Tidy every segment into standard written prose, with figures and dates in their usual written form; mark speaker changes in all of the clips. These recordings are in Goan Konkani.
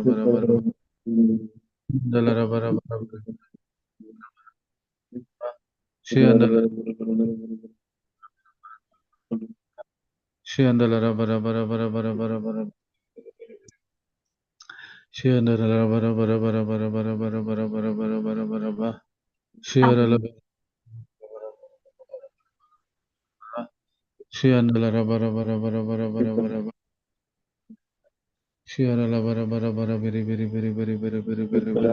Speaker 1: bara bara bara bara bara bara Shiandala Shiandala bara bara bara bara bara bara Shiandala bara bara bara bara bara bara bara bara bara bara bara bara Shiandala Shiandala bara bara bara bara bara bara Shiandala bara bara bara biri biri biri biri biri biri biri biri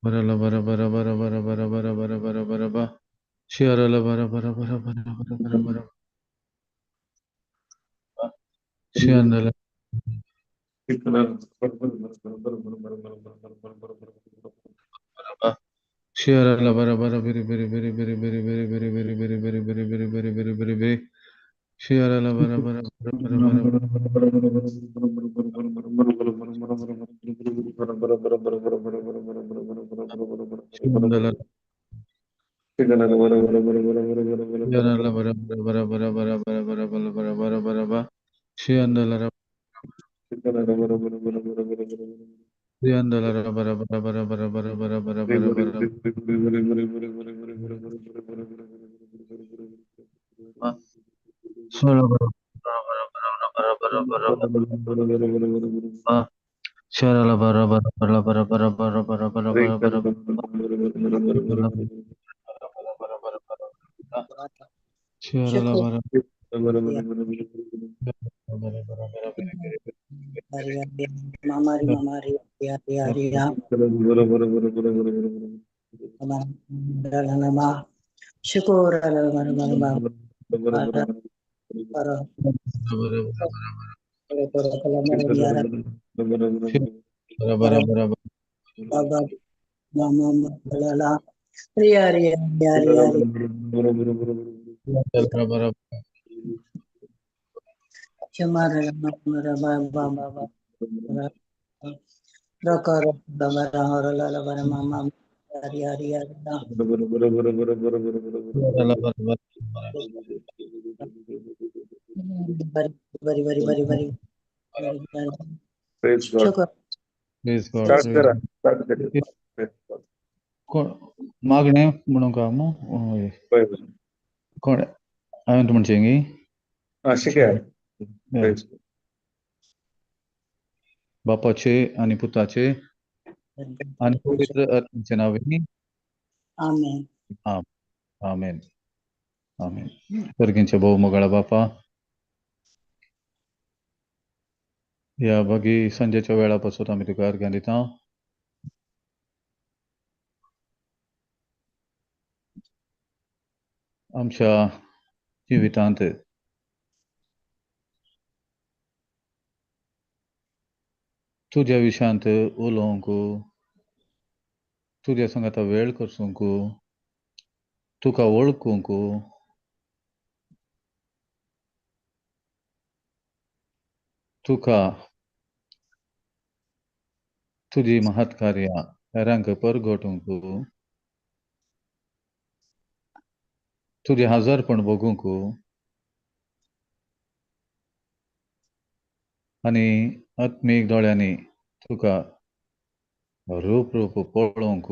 Speaker 1: bara la bara bara bara bara bara bara bara bara bara bara Shiandala bara bara bara bara bara bara bara Shiandala Shiandala bara bara biri biri biri biri biri biri biri biri biri biri biri biri biri biri biri biri Shiandala bara bara bara bara bara Shiandala Shiandala bara bara bara bara bara bara bara bara bara bara bara Shiandala Shiandala bara bara bara bara bara bara bara bara bara Shala bara bara bara bara bara Shala bara bara bara bara bara bara bara bara bara bara Shala bara bara bara bara
Speaker 2: Mamari mamari yari yari ya ma shukur ala mara mara mara para para para mara yara
Speaker 1: bara bara
Speaker 2: baba mama la la yari yari yari
Speaker 1: bara
Speaker 2: chamara mara ba ba ba rakar mara hara la la mara mama yari yari yari bari bari bari bari
Speaker 3: Praise God.
Speaker 2: shukur
Speaker 1: Praise God.
Speaker 3: Start करा, start करिए. Praise God.
Speaker 1: मागणें म्हणूंक हांव कोण हांवें म्हणचें गी
Speaker 3: हा शिकया. Praise God.
Speaker 1: बापाचे आनी पुताचे आनी पवित्र आत्म्याचे नांवान
Speaker 2: आमेन.
Speaker 1: आमेन आमेन. सर्गींचे भोव मोगाळा बापा, ह्या बागी सांजेच्या वेळा पासून आमी तुका अर्घ्यां दिता. आमच्या जिवितांत तुज्या विशयांत उलोवंक, तुज्या संगाता वेळ करसूंक, तुका वळखूंक, तुका तुजी महत्कार्यां हेरांक परगटूंक, तुजें हजारपण भोगूंक आनी आत्मीक दोळ्यांनी तुका रूप रूप पळोवंक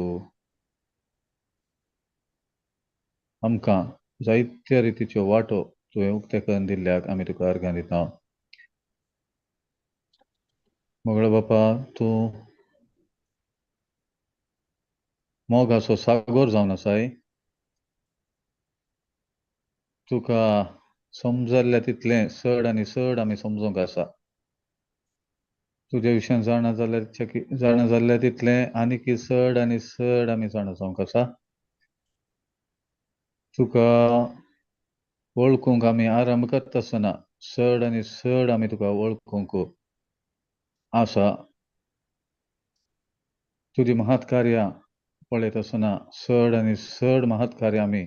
Speaker 1: आमकां जायत्या रितीच्यो वाटो तुवें उक्ते करून दिल्ल्याक आमी तुका अर्घां दिता. मोगळो बापा, तूं मोगाचो सागोर जावन आसाय. तुका समजल्ल्या तितलें चड आनी चड आमी समजूंक आसा. तुज्या विशयान जाणा जाल्यार जाणा जाल्ल्या तितलें आनीक चड आनी चड आमी जाणा जावंक आसा. तुका वळखूंक आमी आरंभ करता आसतना चड आनी चड आमी तुका वळखूंक आसा. तुजी महत्कार्यां पळयत आसतना चड आनी चड महत्कार्यां आमी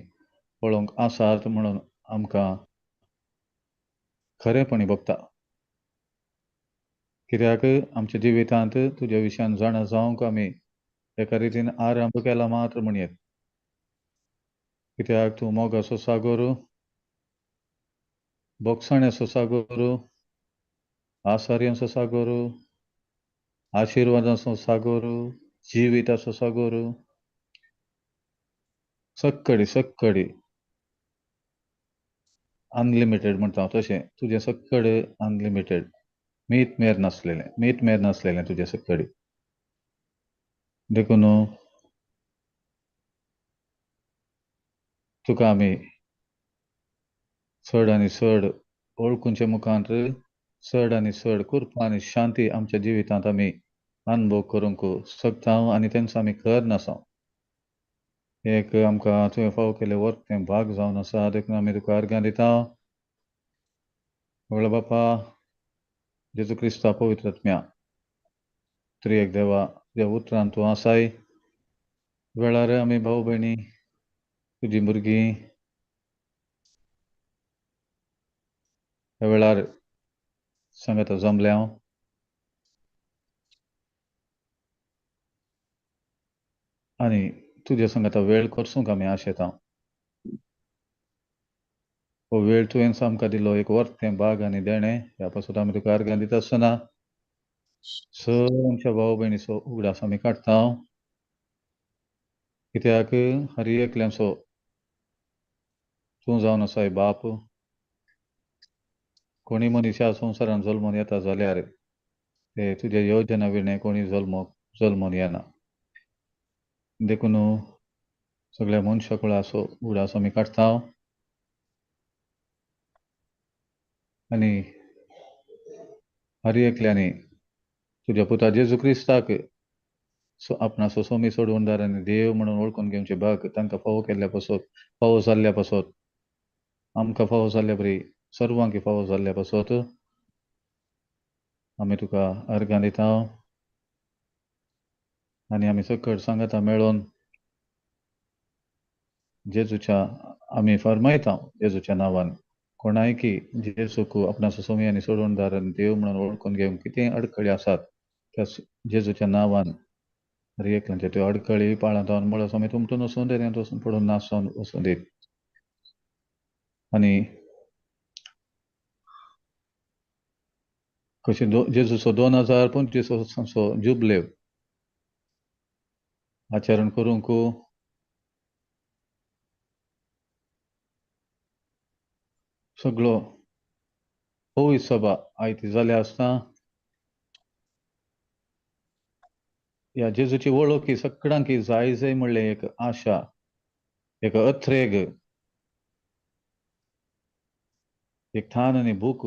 Speaker 1: पळोवंक आसात म्हणून आमकां खरेपणी भोगता. कित्याक आमच्या जिवितांत तुज्या विशयान जाणा जावंक आमी एका रितीन आरंभ केला मात्र म्हणयेत. कित्याक तूं मोगाचो सागोर, बोगसाण्याचो सागोर, आसार्यांचो सागोर, आशिर्वादाचो सागोर, जिविताचो सागोर, सक्कडी सक्कडी अनलिमिटेड म्हणटा हांव तशें तुजें सक्कडे अनलिमिटेड, मीत मेर नासलेलें, मीत मेर नासलेलें तुजें सक्कडी. देखून तुका आमी चड आनी चड वळखुचे मुखांत चड आनी चड कृपा आनी शांती आमच्या जिवितांत आमी अनुभव करूंक शकता आनी तेंचो आमी खर नासा. एक आमकां तुवें फावो केल्लें वर्क तें भाग जावन आसा, देखून आमी तुका अर्घां दिता. व्हडलो बापा जेजू क्रिस्ता पवित्र आत्म्या त्रिएक देवा, तुज्या उतरान तूं आसाय वेळार आमी भाव भयणी तुजी भुरगीं ह्या वेळार सांगात जमल्या हांव. आनी तुज्या सांगाता वेळ करसूंक आमी आशेता. हो वेळ तुवें आमकां दिलो एक वर्तें भाग आनी देणें, ह्या पासून आमी तुका अर्घां दिता आसतना स आमच्या भाव भयणीचो उगडास आमी काडटा. कित्याक हर एकल्याचो तूं जावन आसाय बाप. कोणी मनीस ह्या संवसारान जल्मून येता जाल्यार ते तुज्या योजना विणें कोणी जल्मून येना. देखून सगळ्या मनशा कुळाचो उगडास आमी काडटा आनी हर एकल्यांनी तुज्या पुता जेजू क्रिस्ताक आपणाचो सोमी सोडवणदार आनी देव म्हणून वळखून घेवचे भाग तांकां फावो केल्ल्या पासत, फावो जाल्ल्या पासत, आमकां फावो जाल्ल्या परी सर्वांक फावो जाल्ल्या पासत आमी तुका अर्घां दिता. आनी आमी सकट सांगाता मेळोन जेजूच्या आमी फरमायता जेजूच्या नांवान कोणायकी जेजूक आपणाचो सोमी आनी सोडवणदार आनी देव म्हणून वळखून घेवंक कितें अडखळी आसात त्या जेजूच्या नांवान हर एकल्याच्या त्यो अडखळी पाळां जावन मुळां स्वामी तुमटून वचून दर्यांत वचून पडून नासून वचून दीत. आनी कशें जेजूचो 2025 वर्सांचो जुबलेव आचरण करूंक सगळो होय सभा आयती जाल्या आसता ह्या जेजूची वळख ही सगळ्यांक जाय जाय म्हणलें एक आशा, एक अथ्रेग, एक थान आनी भूक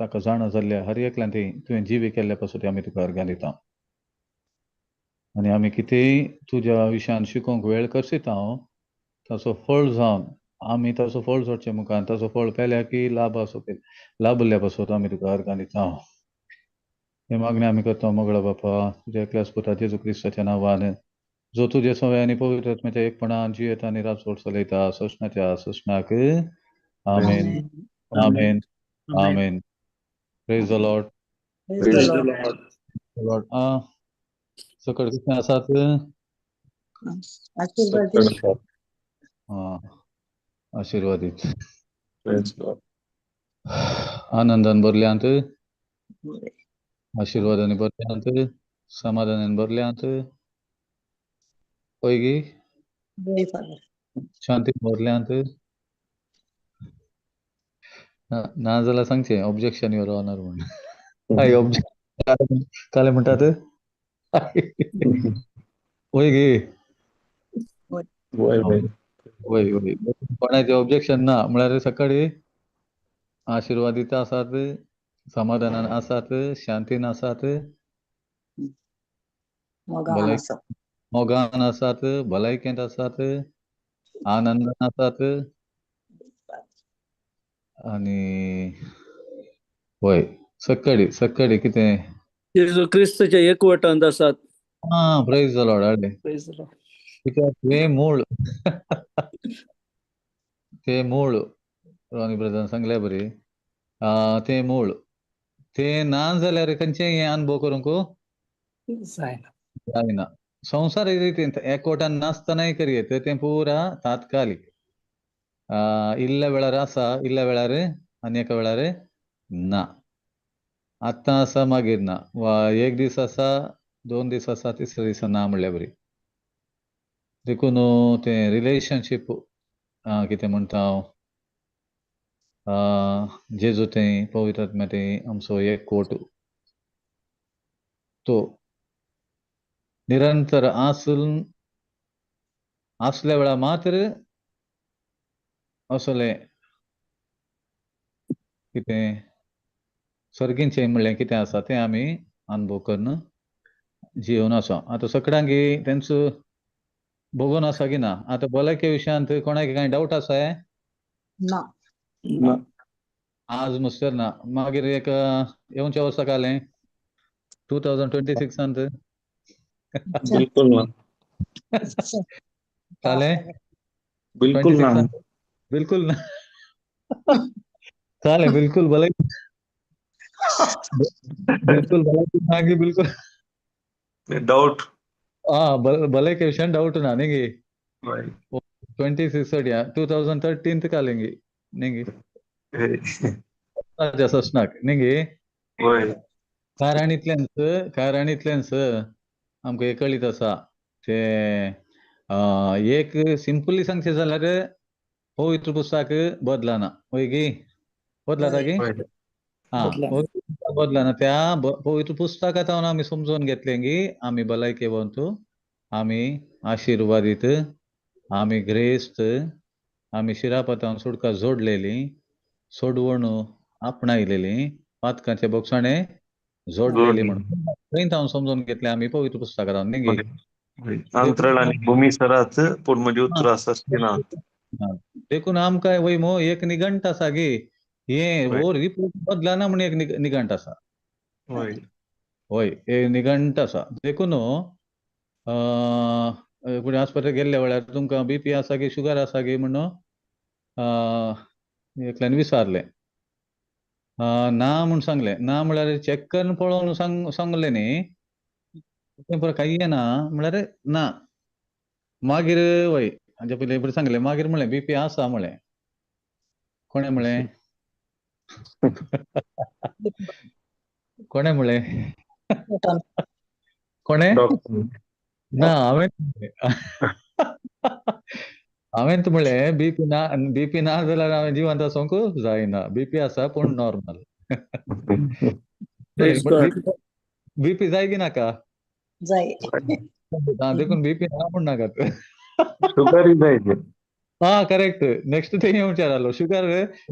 Speaker 1: ताका जाणा जाल्ल्या हर एकल्यान ती तुवें जिवी केल्ल्या पासून आमी तुका अर्घां दिता. आनी आमी कितेंय तुज्या विशयान शिकोवंक वेळ करसीत हांव ताचो फळ जावन आमी ताचो फळ जोडचे मुखार ताचो फळ पेल्या की लाभ आसो लाभल्या पासून आमी तुका अर्घां दिता. हे मागणें आमी करता मोगळा बापा तुज्या एकल्याच पुता जेजू क्रिस्ताच्या नांवान, जो तुजे सवय आनी पवित्र आत्म्याच्या एकपणान जियेता आनी राजवट चलयता सोसणाच्या सोसणाक. आमेन, आमेन, आमेन. Praise the Lord.
Speaker 2: Praise the Lord.
Speaker 1: Lord. सकट कितें आसात?
Speaker 2: आशीर्वादीत.
Speaker 1: आशीर्वादीत. आनंदान भरल्यांत, आशीर्वादांनी भरल्यांत, समाधानान भरल्यांत, पळय गी शांती भरल्यांत. ना जाल्यार सांगचें ऑब्जेक्शन your honour म्हूण. हय ऑब्जेक्शन काले म्हणटात. वय गे
Speaker 3: वय
Speaker 1: वय वय कोणाचें ऑब्जेक्शन ना म्हळ्यार सकाळी आशिर्वादीत आसात, समाधानान आसात, शांतीन आसात, मोगान आसात, भलायकेंत आसात, आनंदान आसात. आनी वय सकाळी सकाळी कितें
Speaker 4: जेजू क्रिस्तच्या एकवटांत आसात.
Speaker 1: आं, प्रेज the Lord. हाडलें
Speaker 4: प्रेज the Lord.
Speaker 1: कित्याक तें मूळ तें मूळ रॉनी ब्रदरान सांगल्या बरी तें मूळ तें ना जाल्यार खंयचें हें अनुभव करूंक
Speaker 4: जायना
Speaker 1: जायना. संवसार रितीन एकवटान नासतनाय करयेत तें पुरा तात्कालीक इल्ल्या वेळार आसा, इल्ल्या वेळार आनी एका वेळार ना. आत्तां आसा मागीर ना, वा एक दीस आसा 2 दीस आसा तिसऱ्या दिसा ना म्हणल्या बरी. देखून तें रिलेशनशीप कितें म्हणटा हांव, जेजू थंय पवित्र आत्म्या थंय आमचो एकवट तो निरंतर आसून आसल्या वेळा मात्र असलें कितें सर्गींचें म्हणलें कितें आसा तें आमी अनुभव करून जिवन आसा. आतां सगळ्यांक तेंचो भोगून आसा की ना? आतां भलायके विशयांत कोणाक कांय डावट आसा?
Speaker 2: ना.
Speaker 3: ना.
Speaker 1: आज मुस्तर ना. मागीर एक येवच्या वर्सा कालें 2026
Speaker 3: बिलकुल ना.
Speaker 1: कालें
Speaker 3: बिलकुल ना.
Speaker 1: 26 बिलकुल ना. चालेल बिलकुल भले, बिलकुल भलायकी ना की बिलकुल
Speaker 3: डाउट.
Speaker 1: हा भलायके विशयान डाउट ना न्ही? 26 या 2013 कालेंगी न्ही? ससनाक न्ही? कारण इतलेंच, कारण इतलेंच आमकां एक कळीत आसा ते एक सिंपली सांगचें जाल्यार पवित्र पुस्तक बदलना, वय गी? बदलता की? हा, बदलना. त्या पवित्र पुस्तकांत आमी समजून घेतलें की आमी भलायकेवंत, आमी आशिर्वादीत, आमी ग्रेस्त, आमी शिरापतान सुटका जोडलेली, सोडवण आपणायलेली, पातकांचे बोगसाणे जोडलेली म्हणून थंय हांव समजून घेतलें आमी पवित्र पुस्तकांत न्ही?
Speaker 3: अंतराळ आनी भूमी सरात पूण म्हजी उतरां आसना.
Speaker 1: देखून आमकां वय मो एक निघंट आसा की हे हो रिपोर्ट बदलना म्हण एक निघंट आसा. हय, एक निघंट आसा. देखून फुडें आस्पत्रेक गेल्ल्या वेळार तुमकां बीपी आसा की शुगर आसा की म्हणून एकल्यान विचारलें, ना म्हूण सांगलें. ना म्हळ्यार चॅक करून पळोवन सांगलें न्ही, तें पळय कांय ना म्हळ्यार ना. मागीर वय हाजे पयलीं फुडें सांगलें, मागीर म्हणलें बीपी आसा म्हणलें. कोणें म्हणलें? कोणें म्हणलें? कोणें? ना, हांवें हांवें म्हणलें बीपी ना, बीपी ना जाल्यार हांवें जिवंत आसूंक जायना. बीपी आसा पूण नॉर्मल. बीपी जाय की नाका?
Speaker 2: जाय.
Speaker 1: देखून बीपी ना म्हण नाकात.
Speaker 3: शुगर जाय.
Speaker 1: हा करेक्ट. नेक्स्ट तें विचार आलो, शुगर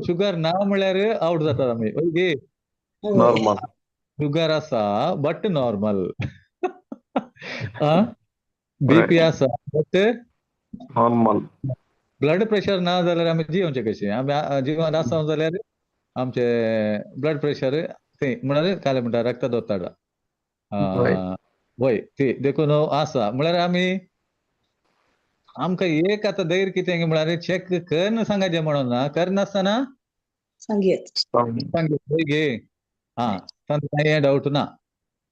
Speaker 1: शुगर ना म्हळ्यार आवट जातात आमी. ओके,
Speaker 3: नॉर्मल
Speaker 1: शुगर आसा बट नॉर्मल. बीपी आसा बट
Speaker 3: नॉर्मल.
Speaker 1: ब्लड प्रेशर ना जाल्यार आमी जिवचे कशें? आमी जिवन आसा जाल्यार आमचे ब्लड प्रेशर ते म्हळ्यार काय म्हणटा रक्तदोत्ताडा वय ती देखून आसा म्हळ्यार आमी आमकां एक आतां धैर्य कितें म्हळ्यार चॅक करन सांगाचें म्हणून ना, करनासतना सांगयत गे. हा, तांकां कांय डावट ना.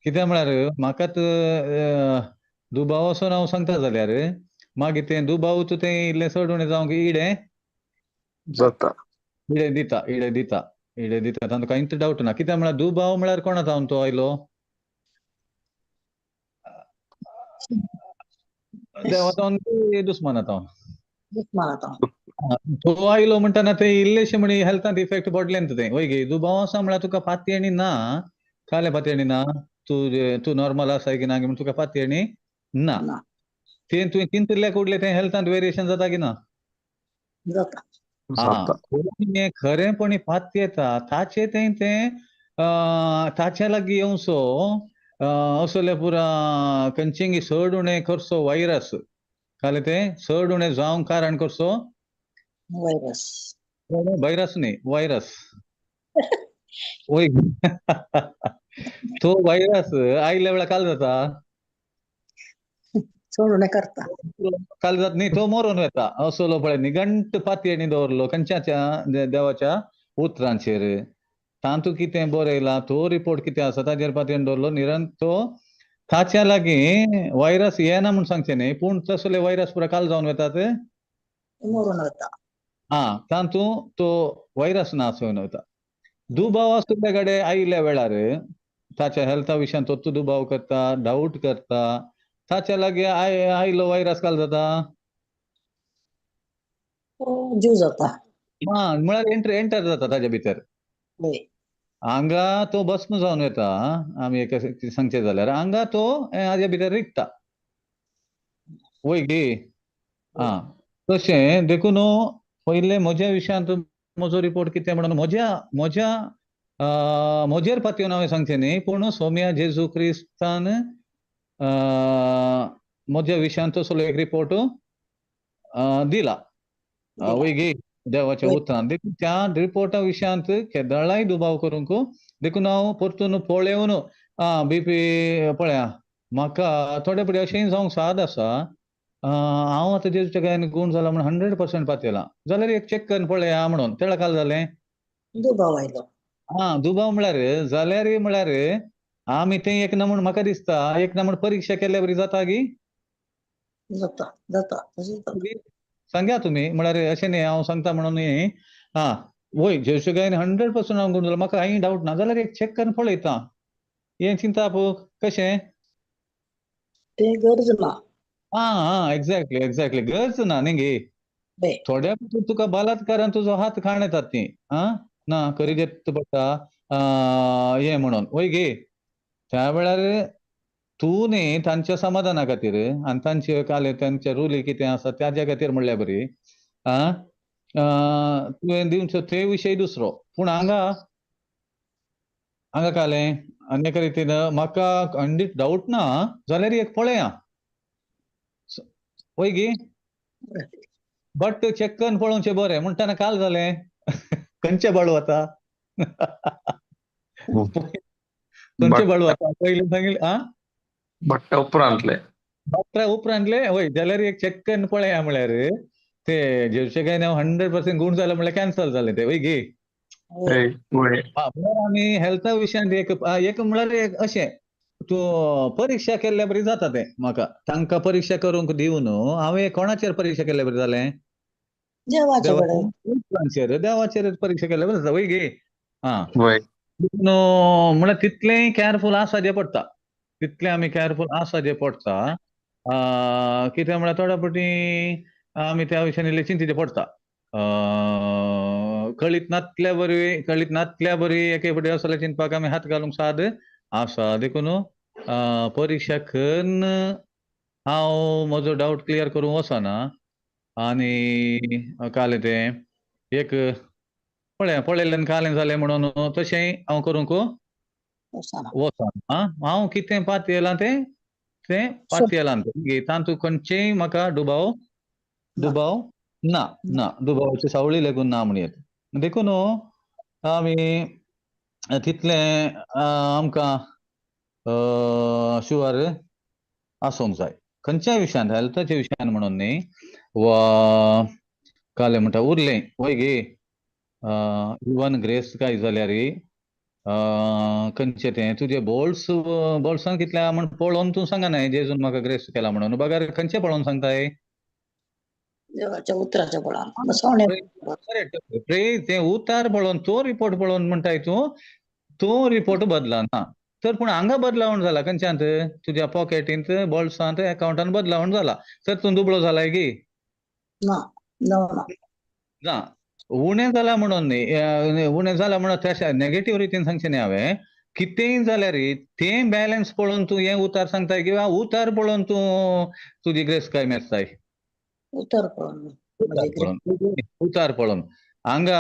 Speaker 1: कितें म्हळ्यार म्हाकाच दुबाव असो हांव सांगता जाल्यार मागीर तें दुबाव तें इल्लें चड उणें जावंक इडें
Speaker 3: जाता,
Speaker 1: इडें दिता, इडें दिता, इडें दिता. तांकां कांयच डावट ना. कितें म्हळ्यार दुबाव म्हळ्यार कोणा जावन तो आयलो? देवा जावन दुस्माना जावन? तो आयलो म्हणटना तें इल्लेशें म्हण हेल्थांत इफेक्ट पडलें तें. वय गे, दुबाव आसा म्हळ्यार तुका पातयेणी ना, कालें पातयेणी ना, तूं तूं नॉर्मल आसा की ना म्हण तुका पातयेणी ना. तें तुवें चिंतिल्ल्याक उडलें तें हेल्थांत वेरिएशन जाता की ना?
Speaker 2: जाता.
Speaker 1: हा, खरेंपणी पातयेता ताचें तें तें ताच्या लागीं येवचो असले पुरा खंयचेंगी चड उणें करचो वायरस, कालें तें चड उणें जावंक कारण करचो
Speaker 2: व्हायरस.
Speaker 1: व्हायरस न्ही, व्हायरस. वय, तो व्हायरस आयल्या वेळार काल जाता,
Speaker 2: चड उणें करता,
Speaker 1: काल जात न्ही, तो मरोन वता. असलो पळय निघंट पातयेणी दवरलो खंयच्या देवाच्या उतरांचेर. तातूंत कितें बरयलां तो रिपोर्ट कितें आसा ताजेर पातयेन दवरलो निरंतर. तो ताच्या लागीं व्हायरस येना म्हूण सांगचें न्ही, पूण तसले व्हायरस पुरा काल जावन वतात,
Speaker 2: मरोन वता.
Speaker 1: हा, तातूंत तो व्हायरस ना जावन वता. दुबाव आसल्या कडेन आयिल्ल्या वेळार ताच्या हेल्था विशयान तो दुबाव करता, डावट करता, ताच्या लागीं आयलो वायरस काल जाता,
Speaker 2: जीव जाता.
Speaker 1: हा म्हळ्यार एंटर जाता ताच्या भितर. हांगा तो भस्म जावन वता, आमी एक सांगचें जाल्यार हांगा तो हाज्या भितर रिगता, वय गी. आं तशें देखून पयलें म्हज्या विशयांत म्हजो रिपोर्ट कितें म्हणून म्हज्या म्हज्या म्हजेर पातयेवन हांवें सांगचें न्ही, पूण सोम्या जेजू क्रिस्तान म्हज्या विशयांत तसलो एक रिपोर्ट दिला, वय गी, देवाच्या उतरान. देखून त्या रिपोर्टा विशयांत केदळाय दुबाव करूंक, देखून हांव परतून पळेवन बीपी पळया म्हाका थोडे फुडें अशेंय जावंक साद आसा, हांव आतां जेजूच्या गायन गूण जाला म्हण 100% पातयेलां, जाल्यार एक चॅक करून पळया म्हणून तेळा काल जालें
Speaker 2: दुबाव आयलो.
Speaker 1: आं दुबाव म्हळ्यार जाल्यार म्हळ्यार आमी तें एक ना म्हूण म्हाका दिसता एक ना म्हूण परिक्षा केल्या बरी जाता गी,
Speaker 2: जाता जाता तशें जाता.
Speaker 1: सांगा तुमी, म्हळ्यार अशें न्ही हांव सांगता म्हणून न्ही. आं वय जेजूच्या गायन 100% हांव गूण जाला, म्हाका कांय डावट ना, जाल्यार एक चॅक करून पळयता, हें चिंताप कशें
Speaker 2: तें गरज ना.
Speaker 1: आं आं एक्झॅक्टली एक्झॅक्टली गरज ना न्ही गे. थोड्या तुका बलात्कारान तुजो हात खाण येतात ती, आं ना करी देत पडटा हें म्हणून, वय गे. त्या वेळार तूं न्ही तांच्या समाधाना खातीर आनी तांचे काले तांचे रुली कितें आसा ताज्या खातीर म्हणल्यार बरी, आं तुवें दिवचो ते विशय दुसरो. पूण हांगा हांगा कालें आनी एका रितीन म्हाका खंडीत डावट ना जाल्यार एक पळया, वय गी, बट चॅक करून पळोवचें बरें म्हणटना काल जालें खंयचें बाळू वता, खंयचें बाळू वता पयलीं सांगिल्लें. आं
Speaker 3: बट्टा उपरांतले,
Speaker 1: बट्टा उपरांतले वय, जाल्यार एक चॅक करून पळया म्हळ्यार ते जेवचे काय 100% गूण जालें म्हळ्यार कॅन्सल जालें तें, वय गी. म्हळ्यार आमी हेल्था विशयांत एक एक म्हळ्यार एक अशें तूं परिक्षा केल्ल्या बरी जाता तें म्हाका, तांकां परिक्षा करूंक दिवन हांवें कोणाचेर परिक्षा केल्ल्या बरी जालें, देवाचेर, देवाचेर परिक्षा केल्ल्या बरी जाता, वय गे. आं म्हळ्यार तितलेंय कॅरफूल आसा जें पडटा, तितलें आमी कॅरफूल आसा जें पडटा. कितें म्हळ्यार थोड्या फावटी आमी त्या विशयान इल्लें चिंतिचें पडटा, कळीत नातल्या बरी, कळीत नातल्या बरी एके फावटी असलें चिंतपाक आमी हात घालूंक साद आसा. देखून परिक्षा करून हांव म्हजो डावट क्लियर करूंक वचना. आनी कालें तें एक पळया पळयल्ल्यान कालें जालें म्हणून तशें हांव करूंक वचना. हांव कितें पातयेलां तें तें पातयेलां, तातूंत खंयचेय म्हाका दुबाव दुबाव ना, ना दुबावाची सावळी लेगून ना म्हणयेत. देखून आमी तितलें आमकां शुअर आसूंक जाय खंयच्याय विशयान, हेल्थाच्या विशयान म्हणून न्ही, वा कालें म्हणटा उरलें वय गे, इवन ग्रेस काय जाल्यार खंयचें तें तुजें बोल्स बोल्सान कितलें म्हण पळोवन तूं सांगना जेजून म्हाका ग्रेस केला म्हणून, बगर खंयचें पळोवन सांगताय,
Speaker 2: देवाच्या उतराच्या बळान.
Speaker 1: तें उतार पळोवन तो रिपोर्ट पळोवन म्हणटाय तूं, तो रिपोर्ट बदलना तर, पूण हांगा बदलावण जाला खंयच्यांत, तुज्या पॉकेटींत बोल्सांत एकावंटान बदलावण जाला, तर तूं दुबळो जालाय की
Speaker 2: ना
Speaker 1: ना, उणें जाला म्हणून न्ही, उणें जाला म्हणून तशें नेगेटीव रितीन सांगचें न्ही हांवें, कितेंय जाल्यार तें बॅलन्स पळोवन तूं हें उतार सांगताय किंवा उतार पळोवन तूं तुजी ग्रेस काय मेजताय,
Speaker 2: उतार पळोवन,
Speaker 1: उतार पळोवन हांगा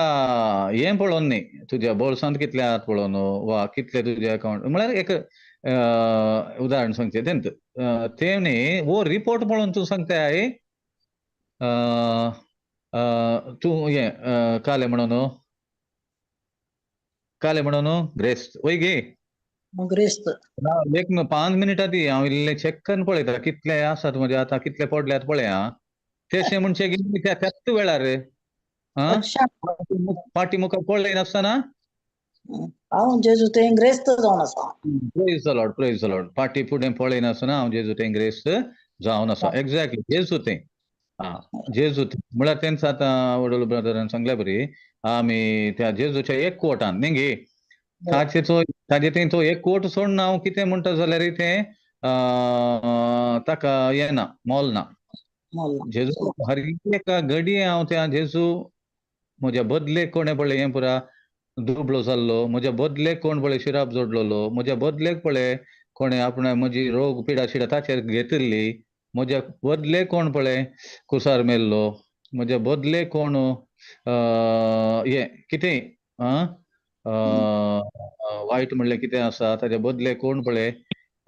Speaker 1: हें पळोवन न्ही, तुज्या बोल्सांत कितले हात पळोवन वा कितले तुज्या अकावंट, म्हळ्यार एक उदाहरण सांगचें तेंत तें न्ही, वो रिपोर्ट पळोवन तूं सांगताय तूं हें कालें म्हणून, कालें म्हणून ग्रेस्त वय गे,
Speaker 2: ग्रेस्त.
Speaker 1: एक 5 मिनटां दी, हांव इल्लें चॅक करून पळयता कितले आसात म्हजे आतां, कितले पडल्यात पळया, तशें म्हणचें की त्याच वेळार फाटी मुखार पळयनासतना
Speaker 2: हांव जेजू तें ग्रेस्त जावन आसा.
Speaker 1: Praise the Lord, praise the Lord. फाटी फुडें पळयनासतना हांव जेजू तें ग्रेस्त जावन आसा. एक्झॅक्टली जेजू तें, आं जेजू तें म्हळ्यार तेंच आतां वडोल ब्रदरान सांगल्या बरी, आमी त्या जेजूच्या एक कोटान न्ही गे, ताचे तो ताजे थंय तो एकवट सोडून हांव कितें म्हणटा जाल्यार तें ताका येना, मोल ना. जेजू हर एका घडये हांव त्या जेजू म्हज्या बदलेक कोणें पळय हें पुरा दुबळो जाल्लो, म्हज्या बदलेक कोण पळय शिराप जोडलेलो, म्हज्या बदलेक पळय कोणें आपणें म्हजी रोग पिडा शिडा ताचेर घेतिल्ली, म्हज्या बदलेक कोण पळय कुसार मेल्लो, म्हज्या बदलेक कोण हें कितें वायट म्हणलें कितें आसा ताच्या बदले कोण पळय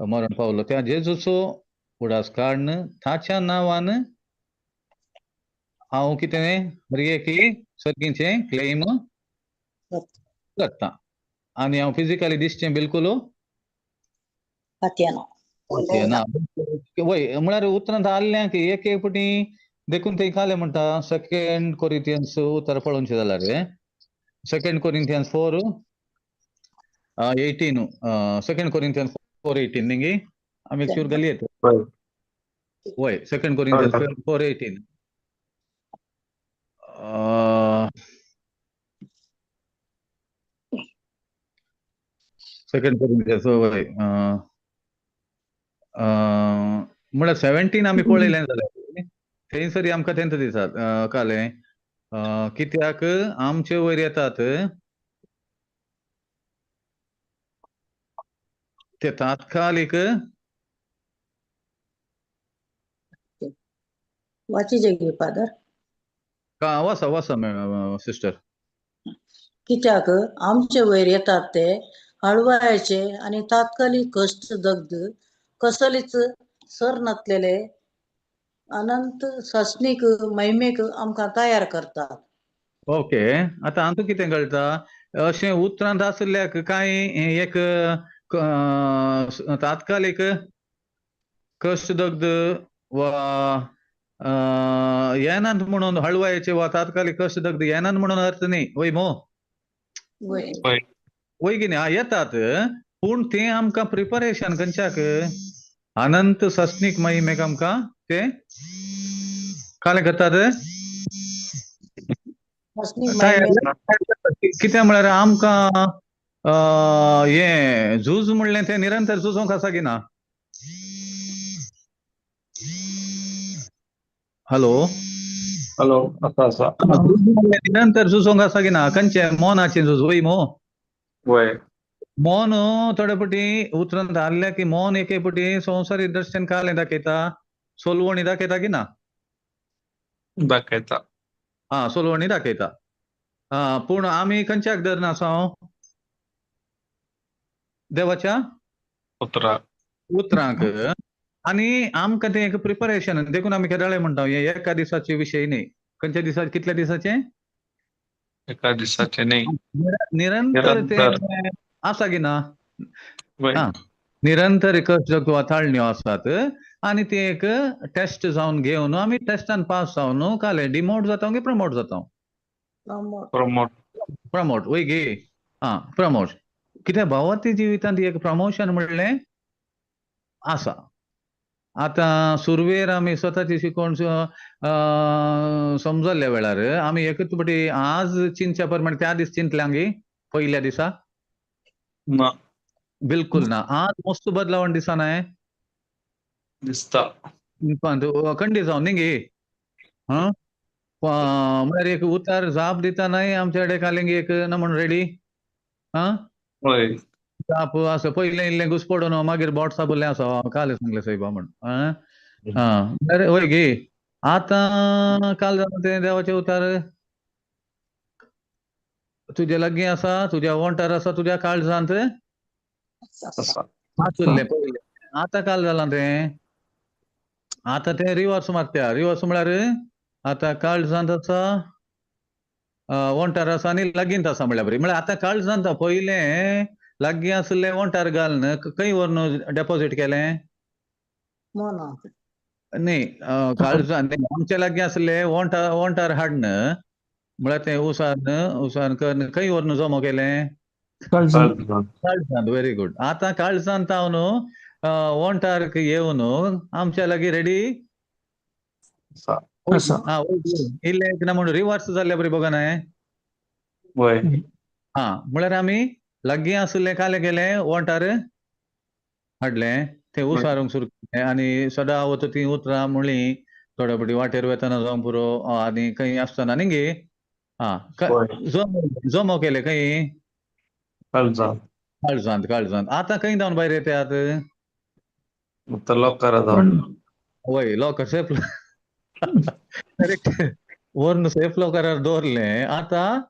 Speaker 1: मरण पावलो, त्या जेजूचो उडास काडून ताच्या नांवान हांव कितें की सर्गीचें क्लेम करता आनी हांव फिजिकली दिसचें बिलकुल ना. वय म्हळ्यार उतरांत आसलें की एक एक फावटी देखून थंय कालें म्हणटा सेकेंड कोरिंथियन्स उतर पळोवचें जाल्यार 2 Corinthians 4:18, 2 Corinthians 4:18 न्ही आमी एक शूर घाली येता. वय 2 Corinthians 4:18. Second Corinthians वय म्हळ्यार 17 आमी पळयलें जाल्यार थंयसर आमकां तेंच दिसात कालें कित्याक आमचे वयर येतात ते तात्कालीक
Speaker 2: वाचीजे फादर
Speaker 1: का वासा वासा सिस्टर.
Speaker 2: कित्याक आमचे वयर येतात ते हळवायचे आनी तात्कालीक कश्ट दग्ध कसलीच सर नासलेले अनंत सस्नीक महिमेक आमकां तयार करतात.
Speaker 1: ओके, आतां हातूंत कितें कळटा अशें उतरांत आशिल्ल्याक कांय एक तात्कालीक कश्ट दग्ध वा येनात म्हणून हळवायचे वा तात्कालीक कश्ट दग्ध येनात म्हणून अर्थ न्ही. वय मो वय की न्ही येतात, पूण तें आमकां प्रिपरेशन खंयच्याक अनंत सस्नीक महिमेक आमकां ते कालें करतात. कितें म्हळ्यार आमकां हें झूज म्हणलें तें निरंतर झुजोंक आसा की ना? हॅलो
Speaker 3: हॅलो, आसा आसा
Speaker 1: निरंतर झुजोंक आसा की ना? खंयचें मनाचें झूज. वय मो
Speaker 3: वय
Speaker 1: मन थोडे फावटी उतरांत हाडल्या की मन एके फावटी संवसारी दृश्टीन कालें दाखयता, सोलवणी दाखयता की ना?
Speaker 3: दाखयता.
Speaker 1: हा, सोलवणी दाखयता. हा, पूण आमी खंयच्याक धरना आसा देवाच्या उतरांक. आनी आमकां तें एक प्रिपरेशन, देखून आमी केदळे म्हणटा हें एका दिसाचे विशय न्ही. खंयच्या दिसा, कितल्या दिसाचे?
Speaker 3: एका दिसाचे न्ही,
Speaker 1: निरंतर तें आसा की ना? निरंतर कश्ट वा ताळण्यो आसात आनी ते एक टेस्ट जावन घेवन आमी टेस्टान पास जावन कालें डिमोट जाता की प्रमोट जाता?
Speaker 3: प्रमोट.
Speaker 1: प्रमोट वय गे. हा, प्रमोट कित्याक भावार्थी जिवितांत एक प्रमोशन म्हणलें आसा. आतां सुरवेर आमी स्वताची शिकवण समजल्ल्या वेळार आमी एकच फावटी आज चिंतच्या प्रमाणे त्या दीस चिंतल्या पयल्या दिसा
Speaker 3: ना,
Speaker 1: बिलकुल ना. आज मस्त बदलावण दिसना
Speaker 3: दिसता
Speaker 1: खंडीत जावन न्ही गे. हा, म्हळ्यार एक उतार जाप दिता न्हय आमच्या कडेन कालेंगी एक ना म्हण रेडी. हा, जाप आसा पयलें इल्लें घुसपडून मागीर बोट साबुल्लें आसा काल सांगलें सायबा म्हण. आं, वय गे. आतां काल जालां तें देवाचें उतार तुज्या लागीं आसा, तुज्या वोंठार आसा, तुज्या काळजांत आसुल्लें पयलें. आतां काल जालां तें, आतां तें रिवर्स मारत्या. रिवर्स म्हळ्यार आतां काळजांत आसा, वोंठार आसा आनी लागींत आसा म्हळ्यार बरी. म्हळ्यार आतां काळजांत पयलें लागीं आसलें वोंठार घालून खंय व्हरून डेपोजीट केलें? न्ही, काळजांत आमच्या लागीं आसलें वोंठार वोंठार हाडून म्हळ्यार तें उसान उसान करून खंय व्हरून जमो केलें? काळजांत. Very good. आतां काळजांत हांव वोंठार येवन आमच्या लागीं रेडी इल्लें ना म्हणून रिवर्स जाल्ल्या बरी बघा न्हय. हा, म्हळ्यार आमी लागीं आसलें कालें केलें वोंटार हाडलें तें उसारूंक सुरू केलें आनी सदां वता तीं उतरां म्हणलीं थोड्या फावटी वाटेर वेतना जावं पुरो आनी खंय आसतना न्ही गे. आं जमो जमो केले खंय?
Speaker 3: काळजांत.
Speaker 1: काळजांत काळजांत. आतां खंय धांवन भायर येतात?
Speaker 3: आतां लॉकरा धांवन.
Speaker 1: वय लॉकर सेफ करेक्ट व्हरून सेफ लॉकरार दवरलें. आतां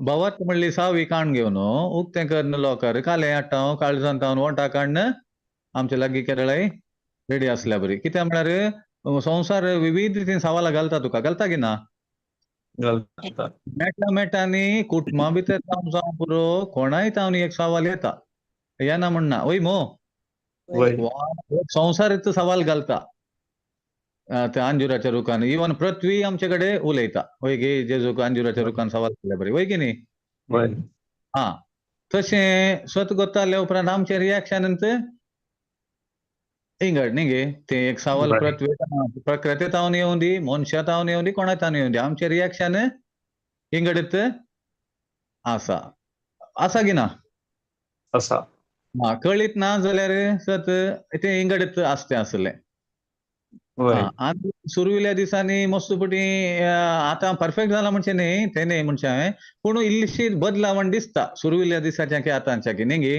Speaker 1: भावार्थ म्हणली सावी काण घेवन उक्तें करून लॉकर कालें हाडटा हांव काळजांत हांव वोंटा काडून आमचे लागीं केरळाय रेडी आसल्या बरी. कित्याक म्हळ्यार संवसार विविध रितीन सवालां घालता तुका, घालता की ना?
Speaker 3: घालता.
Speaker 1: मेटा मेटांनी कुटुंबा भितर जावं जावं पुरो कोणाय तावन एक सवाल येता, येना म्हणना वय मो.
Speaker 3: वय.
Speaker 1: संवसार सवाल घालता त्या अंजुराच्या रुखान. इवन पृथ्वी आमचे कडेन उलयता वय गे, जेजूक अंजुराच्या रुखान सवाल केल्या बरी वय की न्ही?
Speaker 3: वय.
Speaker 1: आं तशें स्वत गोताल्या उपरांत आमचें रिएक्शन इंगड न्ही गे, तें एक सवाल पृथ्वी प्रकृती तावन येवं दी, मनशा तावन येवं दी, कोणा तावन येवं दी, आमचें रिएक्शन इंगडीत आसा. आसा की ना?
Speaker 3: आसा.
Speaker 1: आं कळीत ना जाल्यार सत तें इंगडीत आसतें आसलें. आनी सुरविल्या दिसांनी मस्त पटी आतां परफेक्ट जाला म्हणचें न्ही, तें न्ही म्हणचें हांवें, पूण इल्लीशी बदलावण दिसता सुरविल्या दिसाच्या की आतांच्या की न्ही गे.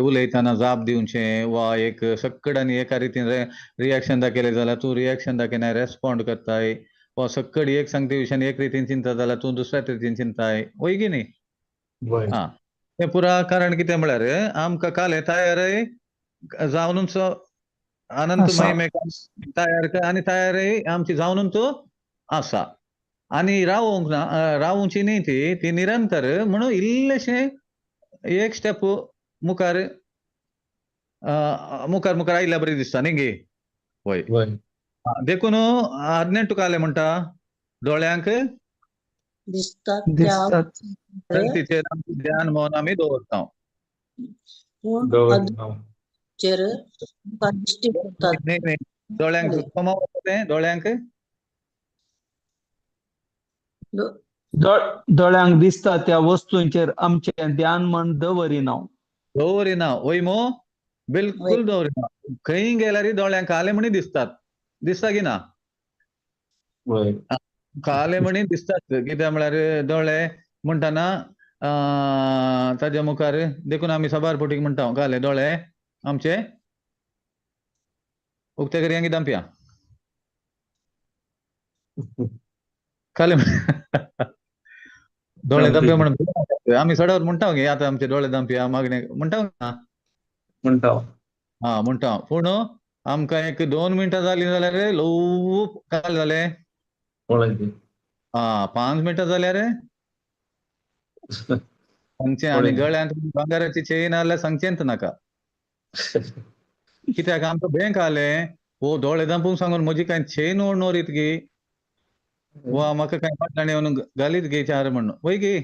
Speaker 1: उलयतना जाप दिवचें वा एक सक्कड आनी एका रितीन रिएक्शन दाखयलें जाल्यार तूं रिएक्शन दाखयनाय, रेस्पोंड करताय, वा सक्कड एक सांगते विशयान एक रितीन चिंता जाल्यार तूं दुसऱ्या रितीन चिंताय वय की न्ही? आं तें पुरा कारण कितें म्हळ्यार आमकां कालें तयारय जावनूच अनंत महिमे तयार आनी तयारय आमची जावनूच आसा आनी रावोंक ना, रावोवची न्ही ती, ती निरंतर म्हणून इल्लेशें एक स्टेप मुखार मुखार मुखार आयिल्ल्या बरी दिसता न्ही गे. वय देखून 18 कालें म्हणटा दोळ्यांक
Speaker 2: दिसतात
Speaker 1: तिचेर ध्यान मन आमी दवरता. दोळ्यांक तें दोळ्यांक
Speaker 4: दोळ्यांक दिसता त्या वस्तूंचेर आमचें ध्यान मन दवरिना.
Speaker 1: दवरिना वय मो, बिलकुल दवरिना. खंय गेल्यार दोळ्यांक काले म्हणी दिसतात, दिसता की ना? काले म्हणी दिसतात. कित्याक म्हळ्यार दोळे म्हणटना ताज्या मुखार देखून आमी साबार पोटीक म्हणटा काले दोळे आमचे उक्ते करया की दामपया काले दोळे दामपया म्हणून आमी सडावर म्हणटा गे, आतां आमचे दोळे दामपया मागणे म्हणटा ना?
Speaker 3: म्हणटा.
Speaker 1: आं म्हणटा. पूण आमकां एक 2 मिनटां जालीं जाल्यार ल्हवू काल जालें. आं 5 मिनटां जाल्यार सांगचें. आनी गळ्यांत भांगराची चेन आहल्यार सांगचेंच नाका. कित्याक आमकां बँक आलें वो दोळे दामपूंक सांगून म्हजी कांय चेन ओडनोरीत गी वा म्हाका कांय फाटल्यान येवन घालीत गे चार म्हणून वय गी.